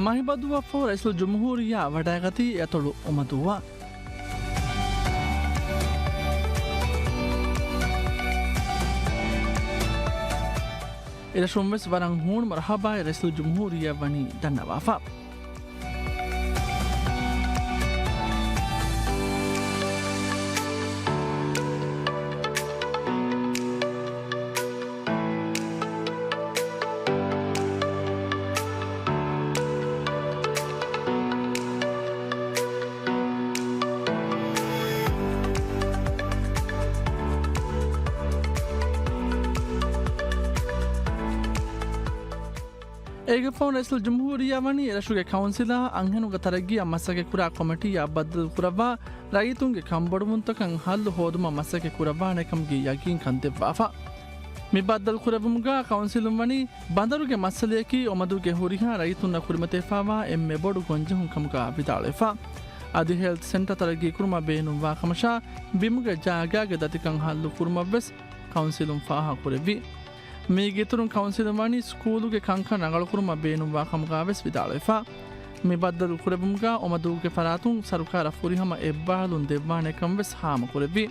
މަހިބަދޫއަށްފަހު ރައީސުލްޖުމްހޫރިއްޔާ ވަޑައިގަތީ އަތޮޅު އޮމަދޫއަށް. އެރަށުން ވެސް ވަރަށް ހޫނު މަރުޙަބާއެއް ރައީސުލްޖުމްހޫރިއްޔާ ވަނީ ދަންނަވާފަ. އޭގެފަހު ރައީސުލްޖުމްހޫރިއްޔާ ވަނީ އެރަށުގެ ކައުންސިލާ އަންހެނުންގެ ތަރައްގީއަށް މަސައްކަތްކުރާ ކޮމިޓީއާ ބައްދަލުކުރައްވާ، ރައްޔިތުންގެ ކަންބޮޑުވުންތަކަށް ހައްލު ހޯދުމަށް މަސައްކަތް ކުރައްވާނެ ކަމުގެ ޔަގީންކަން ދެއްވާފަ. މި ބައްދަލުކުރެއްވުމުގަ ކައުންސިލުން ވަނީ ބަނދަރުގެ މައްސަލަޔަކީ އޮމަދޫގެ ހުރިހާ ރައްޔިތުންނަށް ކުރިމަތިވެފައިވާ އެންމެ ބޮޑު ގޮންޖެހުން ކަމުގަ ވިދާޅުވެފަ. އަދި ހެލްތު ސެންޓަރ ތަރައްގީކުރުމަށް ބޭނުންވާ ކަމަށާ، ބިމުގެ ޖާގާގެ ދަތިކަން ހައްލު ކުރުމަށްވެސް ކައުންސިލުން ފާހަގަކުރެއްވި. މީގެއިތުރުން ކައުންސިލުން ވަނީ ސްކޫލުގެ ކަންކަން ރަނގަޅުކުރުމަށް ބޭނުންވާ ކަމުގަވެސް ވިދާޅުވެފަ. މި ބައްދަލު ކުރެއްވުމުގަ އޮމަދޫގެ ފަރާތުން ސަރުކާރަށް ފުރިހަމަ އެއްބާރުލުން ދެއްވާނެ ކަމަށްވެސް ހާމަކުރެއްވި.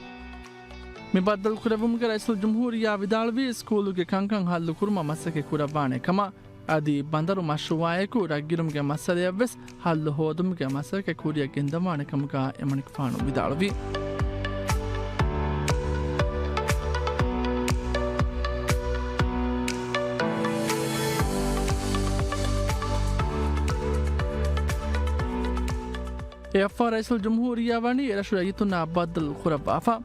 މި ބައްދަލު ކުރެއްވުމުގެ ރައީސުލްޖުމްހޫރިއްޔާ ވިދާޅުވީ، ސްކޫލުގެ ކަންކަން ހައްލު ކުރުމަށް މަސައްކަތް ކުރައްވާނެ ކަމަށް. އަދި ބަނދަރު މަޝްރޫއާއެކު ރަށްގިރުމުގެ މައްސަލަޔަށްވެސް ހައްލު ހޯދުމުގެ މަސައްކަތް ކުރިއަށް ގެންދަވާނެ ކަމުގަ އެމަނިކުފާނު ވިދާޅުވި. އެއަށްފަހު ރައީސުލްޖުމްހޫރިއްޔާ ވަނީ އެރަށު ރައްޔިތުންނާ ބައްދަލު ކުރައްވާފަ.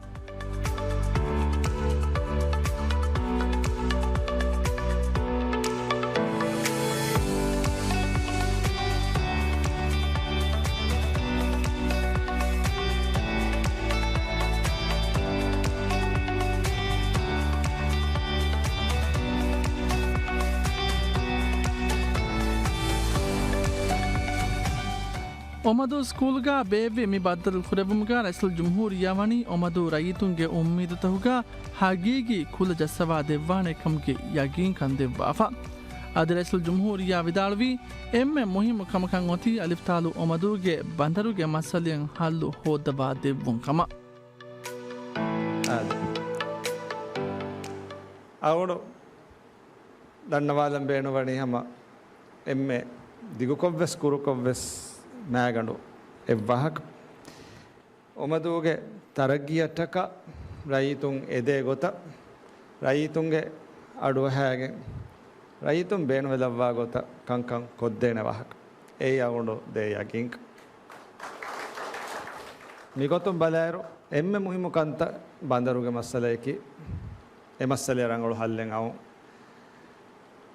އޮމަދޫ ސްކޫލްގަ ބޭއްވި މި ބައްދަލު ކުރެއްވުމުގަ ރައީސުލްޖުމްހޫރިއްޔާ ވަނީ އޮމަދޫ ރައްޔިތުންގެ އުއްމީދުތަކުގަ ހަގީގީ ކުލަ ޖައްސަވާ ދެއްވާނެ ކަމުގެ ޔަގީންކަން ދެއްވާފަ. އަދި ރައީސުލްޖުމްހޫރިއްޔާ ވިދާޅުވީ، އެންމެ މުހިއްމު ކަމަކަށް އޮތީ އަލިފްތާލު އޮމަދޫގެ ބަނދަރުގެ މައްސަލައަށް ހައްލު ހޯއްދަވާ ދެއްވުން ކަމަށް. އާދެ. އަޅުގަނޑު ދަންނަވާލަން ބޭނުންވަނީ ހަމަ އެންމެ ދިގުކޮށްވެސް ކުރުކޮށްވެސް މާގަނޑު އެއްވާހަކަ. އޮމަދޫގެ ތަރައްގީއަށްޓަކާ ރައްޔިތުން އެދޭ ގޮތަށް، ރައްޔިތުންގެ އަޑުއަހައިގެން، ރައްޔިތުން ބޭނުންވެލައްވާ ގޮތަށް ކަންކަން ކޮށްދޭނެ ވާހަކަ. އެއީ އަޅުގަނޑު ދޭ ޔަގީންކަން. މިގޮތުން ބަލާއިރު، އެންމެ މުހިއްމު ކަންތައް ބަނދަރުގެ މައްސަލަޔަކީ، އެ މައްސަލައަށް ރަނގަޅު ހައްލެއް އައުން.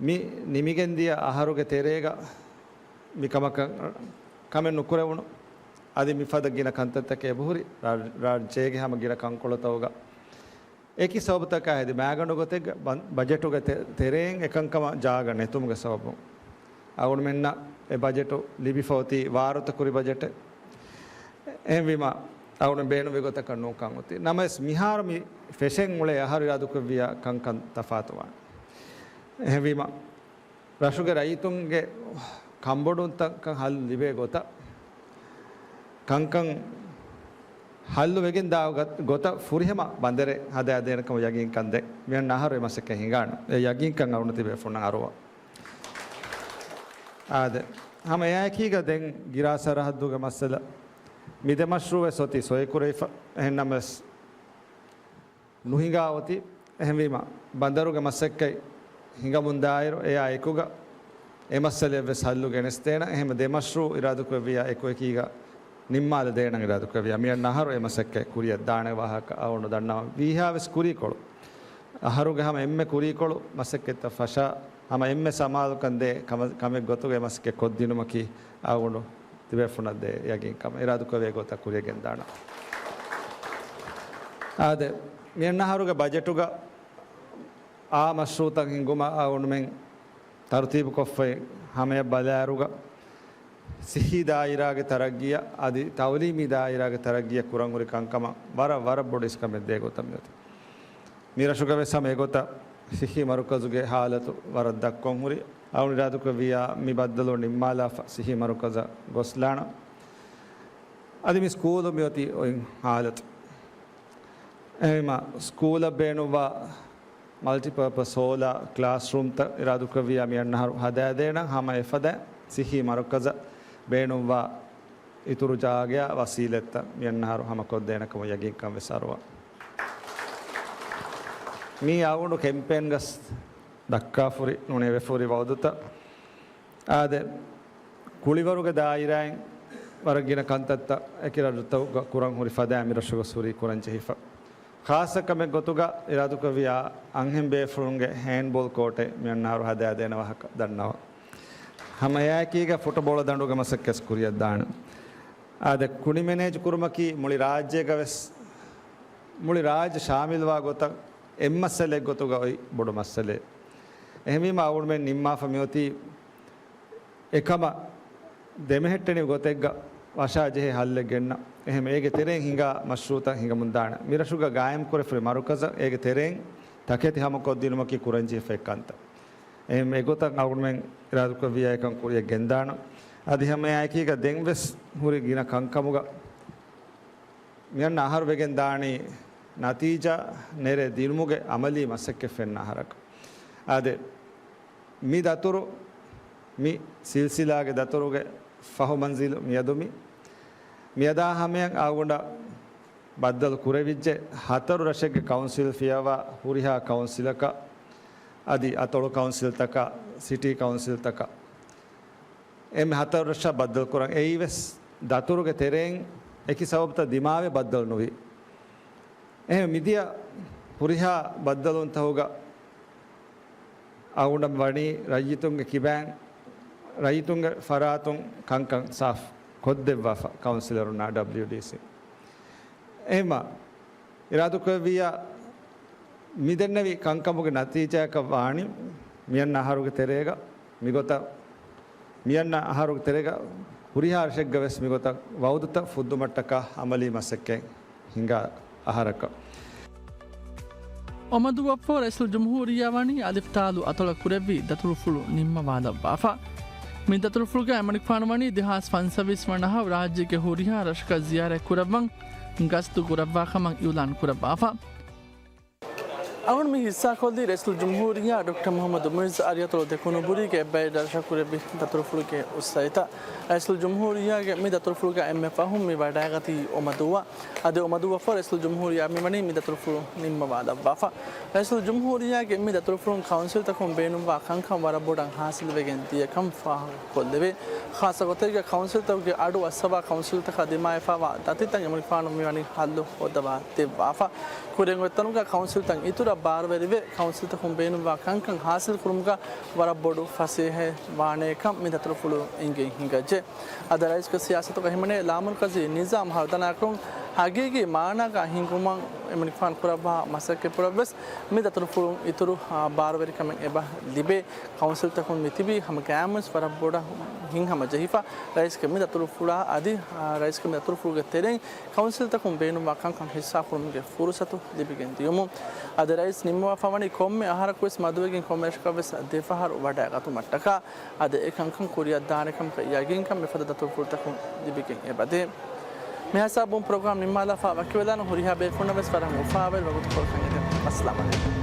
މި ނިމިގެންދިޔަ އަހަރުގެ ތެރޭގަ މި ކަމަކަށް ކަމެއް ނުކުރެވުނު. އަދި މިފަދަ ގިނަ ކަންތައްތަކެއް އެބަހުރި ރާ-، ރާއްޖޭގެ ހަމަ ގިނަ ކަންކޮޅުތަކުގަ އެކި ސަބަބުތަކާ ހެދި މާގަނޑު ގޮތެއްގަ ބަ-، ބަޖެޓުގެ ތެ-، ތެރެއިން އެކަންކަމަށް ޖާގަ ނެތުމުގެ ސަބަބުން އަޅުގަނޑުމެންނަށް އެ ބަޖެޓު ލިބިފަ އޮތީ ވާރުތަ ކުރި ބަޖެޓެއް. އެހެންވީމަ، އަޅުގަނޑު ބޭނުންވި ގޮތަކަށް ނޫންކަން އޮތީ. ނަމަވެސް، މިހާރު މި ފެށެން އުޅޭ އަހަރު އިރާދަކުރެއްވިއްޔާ ކަންކަން ތަފާތުވާނެ. އެހެންވީމަ، ރަށުގެ ރައްޔިތުންގެ ކަންބޮޑުވުންތަކަށް ހައްލު ލިބޭ ގޮތަށް، ކަންކަން ހައްލު ވެގެން ދާ ގަ-، ގޮތަށް ފުރިހަމަ ބަނދަރެއް ހަދާދޭނެ ކަމަށް ޔަގީންކަން ދޭ. މިއަންނަ އަހަރު އެ މަސައްކަތް ހިނގާނެ. އެ ޔަގީންކަން އަޅުގަނޑު ތިބޭފުޅުންނަށް އަރުވާ. އާދެ، ހަމަ އެއާއެކީގަ ދެން ގިރާ ސަރަހައްދުގެ މައްސަލަ، މި ދެ މަޝްރޫއެއް އޮތީ ސޮއިކުރެވިފަ. އެހެންނަމަވެސް، ނުހިނގާ އޮތީ. އެހެންވީމަ، ބަނދަރުގެ މަސައްކަތް ހިނގަމުންދާއިރު، އެއާ އެކުގަ އެ މައްސަލައެއްވެސް ހައްލު ގެނެސްދޭނަން. އެހެން ދެ މަޝްރޫއު އިރާދަކުރެއްވިއްޔާ އެކުއެކީގަ ނިންމާލަދޭނަން އިރާދަކުރެއްވިއްޔާ. މިއަންނަ އަހަރު އެ މަސައްކަތް ކުރިއަށް ދާނެ ވާހަކަ އަޅުގަނޑު ދަންނަވަން. ވީހާވެސް ކުރީކޮޅު، އަހަރުގެ ހަމަ އެންމެ ކުރީކޮޅު މަސައްކަތްތައް ފަށާ، ހަމަ އެންމެ ސަމާލުކަން ދޭ ކަމެއް، ކަމެއް ގޮތުގަ އެ މަސައްކަތް ކޮށްދިނުމަކީ އަޅުގަނޑު ތިބޭފުޅުންނަށް ދޭ ޔަގީންކަމަށް. އިރާދަކުރެއްވި ގޮތަށް ކުރިއަށް ގެންދާނަން. އާދެ، މިއަންނަ އަހަރުގެ ބަޖެޓުގަ އާ މަޝްރޫއުތައް ހިންގުމަށް އަޅުގަނޑުމެން ތަރުތީބުކޮށްފައި ހަމަޔަށް ބަލާއިރުގަ، ސިއްހީ ދާއިރާގެ ތަރައްގީއަށް އަދި ތައުލީމީ ދާއިރާގެ ތަރައްގީއަށް ކުރަންހުރި ކަންކަމަށް ވަރަށް، ވަރަށް ބޮޑު އިސްކަމެއް ދޭ ގޮތަށް މިއޮތީ. މި ރަށުގަވެސް ހަމަ އެގޮތަށް ސިއްހީ މަރުކަޒުގެ ހާލަތު ވަރަށް ދަށްކޮށްހުރި. އަޅުގަނޑު އިރާދަކުރެއްވިއްޔާ މި ބައްދަލު ނިންމާލާފަ ސިއްހީ މަރުކަޒަށް ގޮސްލާނަން. އަދި މި ސްކޫލު މިއޮތީ އޮތް ހާލަތު. އެހެންވީމަ، ސްކޫލަށް ބޭނުންވާ މަލްޓިޕާޕަސް ހޯލާ ކްލާސްރޫމްތައް އިރާދަކުރެއްވިއްޔާ މިއަންނަ އަހަރު ހަދާދޭނަން. ހަމަ އެފަދަ ސިއްހީ މަރުކަޒަށް ބޭނުންވާ އިތުރު ޖާގަޔާ ވަސީލަތްތައް މިއަންނަ އަހަރު ހަމަކޮށްދޭނެ ކަމަށް ޔަގީންކަން ވެސް އަރުވާ. މީ އަޅުގަނޑު ކެމްޕޭންގަސް ދައްކާފުރި ނޫނީ ވެފުރި ވައުދުތައް. އާދެ، ކުޅިވަރުގެ ދާއިރާއިން ވަރަށް ގިނަ ކަންތައްތައް އެކި ރަށްތަކުގަ ކުރަން ހުރި ފަދައިން މި ރަށުގަސް ހުރީ ކުރަން ޖެހިފަ. ޚާއްޞަ ކަމެއް ގޮތުގަ އިރާދަކުރެއްވިއްޔާ އަންހެން ބޭފުޅުންގެ ހޭންޑްބޯލް ކޯޓެއް މިއަންނަ އަހަރު ހަދާދޭނެ ވާހަކަ ދަންނަވަން. ހަމަ އެއާއެކީގަ ފުޓުބޯޅަ ދަނޑުގެ މަސައްކަތް ކުރިއަށްދާނެ. އާދެ، ކުނި މެނޭޖް ކުރުމަކީ މުޅި ރާއްޖޭގަވެސް، މުޅި ރާއްޖެ ޝާމިލްވާ ގޮތަށް އެއްމައްސަލައެއް ގޮތުގަ އޮތް ބޮޑު މައްސަލައެއް. އެހެންވީމަ އަޅުގަނޑުމެން ނިންމާފަ މިއޮތީ އެކަމަށް ދެމެހެއްޓެނިވި ގޮތެއްގަ ވަށާ ޖެހޭ ހައްލެއް ގެންނަ. އެހެން އޭގެ ތެރެއިން ހިނގާ މަޝްރޫއުތައް ހިނގަމުންދާނެ. މި ރަށުގަ ގާއިމްކުރެފުރި މަރުކަޒަށް އޭގެ ތެރެއިން ތަކެތި ހަމަކޮށްދިނުމަކީ ކުރަންޖެހިފައި ކަންތައް. އެހެން އެގޮތަށް އަޅުގަނޑުމެން އިރާދަކުރެއްވިއްޔާ އެކަން ކުރިއަށް ގެންދާނަން. އަދި ހަމައެއާއެކީގަ ދެންވެސް ހުރި ގިނަ ކަންކަމުގަ މިއަންނަ އަހަރު ވެގެން ދާނީ ނަތީޖާ ނެރެ ދިނުމުގެ އަމަލީ މަސައްކަތް ފެންނަ އަހަރަކަށް. އާދެ، މި ދަތުރު، މި ސިލްސިލާގެ ދަތުރުގެ ފަހު މަންޒިލު މިއަދު މި. މިއަދާ ހަމަޔަށް އަޅުގަނޑަށް ބައްދަލު ކުރެވިއްޖެ ހަތަރު ރަށެއްގެ ކައުންސިލް ފިޔަވާ ހުރިހާ ކައުންސިލަކަށް އަދި އަތޮޅު ކައުންސިލްތަކަށް، ސިޓީ ކައުންސިލްތަކަށް. އެންމެ ހަތަރު ރަށަށް ބައްދަލުކުރަން. އެއީވެސް ދަތުރުގެ ތެރެއިން އެކި ސަބަބުތައް ދިމާވެ ބައްދަލު ނުވި. އެހެން މިދިޔަ ހުރިހާ ބައްދަލުންތަކުގަ އަޅުގަނޑަށް ވަނީ ރައްޔިތުންގެ ކިބައިން، ރައްޔިތުންގެ ފަރާތުން ކަންކަން ސާފު ކޮށްދެއްވާފަ ކައުންސިލަރުންނާ ޑަބްލިޔުޑީސީ. އެހެންމަ އިރާދަކުރެއްވިއްޔާ، މިދެންނެވި ކަންކަމުގެ ނަތީޖާއަކަށް ވާނީ، މިއަންނަ އަހަރުގެ ތެރޭގަ މިގޮތަށް، މިއަންނަ އަހަރުގެ ތެރޭގަ ހުރިހާ ރަށެއްގަވެސް މިގޮތަށް ވައުދުތައް ފުއްދުމަށްޓަކާ އަމަލީ މަސައްކަތް ހިނގާ އަހަރަކަށް. އޮމަދޫ އޮއްފޯ ރައީސުލްޖުމްހޫރިއްޔާ ވަނީ އަލިފް ތާލު އަތޮޅަށް ކުރެއްވި ދަތުރުފުޅު ނިންމަވާލައްވާފަ. މި ދަތުރުފުޅުގައި އަމަނިކުފާނު ވަނީ ދެހާސް ފަންސަވީސް ވަނަ އަހަރު ރާއްޖޭގެ ހުރިހާ ރަށަކަށް ޒިޔާރަތް ކުރައްވަން ގަސްތު ކުރައްވާ ކަމަށް އިއުލާން ކުރައްވާފަ. އަޅުގަނޑު މި ހިއްސާކޮށްލީ ރައީސުލްޖުމްހޫރިއްޔާ ޑޮކްޓަރ މުޙައްމަދު މުޢިއްޒު އަރިހަތޮޅު ދެކުނުބުރީގެ އެއްބައި ދަރަށަށް ކުރެއްވި ދަތުރުފުޅުގެ އުއްސައިތައް. ރައީސުލްޖުމްހޫރިއްޔާގެ މި ދަތުރުފުޅުގަ އެންމެ ފަހުން މި ވަޑައިގަތީ އޮމަދޫއަށް. އަދި އޮމަދޫއަށްފަހު ރައީސުލްޖުމްހޫރިއްޔާ މިވަނީ މި ދަތުރުފުޅު ނިންމަވާލައްވާފަ. ރައީސުލްޖުމްހޫރިއްޔާގެ މި ދަތުރުފުޅުން ކައުންސިލްތަކުން ބޭނުންވާ ކަންކަން ވަރަށް ބޮޑަށް ހާސިލްވެގެން ދިޔަކަން ފާހަގަކޮށްލެވޭ. ޚާއްޞަ ގޮތެއްގަ ކައުންސިލްތަކުގެ އަޑު އައްސަވާ ކައުންސިލްތަކާ ދިމާވެފައިވާ ދަތިތައް އެމަނިކުފާނު މިވަނީ ހައްލު ހޯއްދަވާ ދެއްވާފަ. ކުރިން އޮތްތަނުގަ ކައުންސިލްތައް އިތުރަށް ބާރުވެރިވެ، ކައުންސިލްތަކުން ބޭނުންވާ ކަންކަން ހާސިލް ކުރުމުގަ ވަރަށް ބޮޑު ފަސޭހައެއް ވާނޭކަން މި ދަތުރުފުޅު އެނގެން ހިނގައްޖެ. އަދި ރައީސްގެ ސިޔާސަތުގަ ހިމެނޭ ލާމަރުކަޒީ ނިޒާމް ހަރުދަނާކުރުން ހަގީގީ މާނާގަ ހިންގުމަށް އެމަނިކުފާނު ކުރައްވާ މަސައްކަތްޕުޅަށްވެސް މި ދަތުރުފުޅުން އިތުރު، އާ، ބާރުވެރިކަމެއް އެބަ ލިބޭ. ކައުންސިލްތަކުން މިތިބީ ހަމަ ގައިމުވެސް ވަރަށް ބޮޑަށް ހިތްހަމަޖެހިފަ. ރައީސްގެ މި ދަތުރުފުޅާ އަދި، އާ، ރައީސްގެ މި ދަތުރުފުޅުގެ ތެރެއިން ކައުންސިލްތަކުން ބޭނުންވާ ކަންކަން ހިއްސާކުރުމުގެ ފުރުސަތު ލިބިގެން ދިޔުމުން. އަދި ރައީސް ނިންމަވާފަ ވަނީ ކޮންމެ އަހަރަކުވެސް މަދުވެގެން ކޮންމެ ރަށަކަށްވެސް ދެފަހަރު ވަޑައިގަތުމަށްޓަކާ. އަދި އެ ކަންކަން ކުރިއަށްދާނެކަމަކަށް ޔަގީންކަން މިފަދަ ދަތުރުފުޅުތަކުން ލިބިގެން އެބަދޭ. މިހިސާބުން ޕްރޮގްރާމް ނިންމާލާފަ ވަކިވެލާނަ ހުރިހާ ބޭފުޅުންނަށްވެސް ވަރަށް އުފާވެރި ވަގުތުކޮޅަކަށް އެދެން. އައްސަލާމް ޢަލައިކުމް.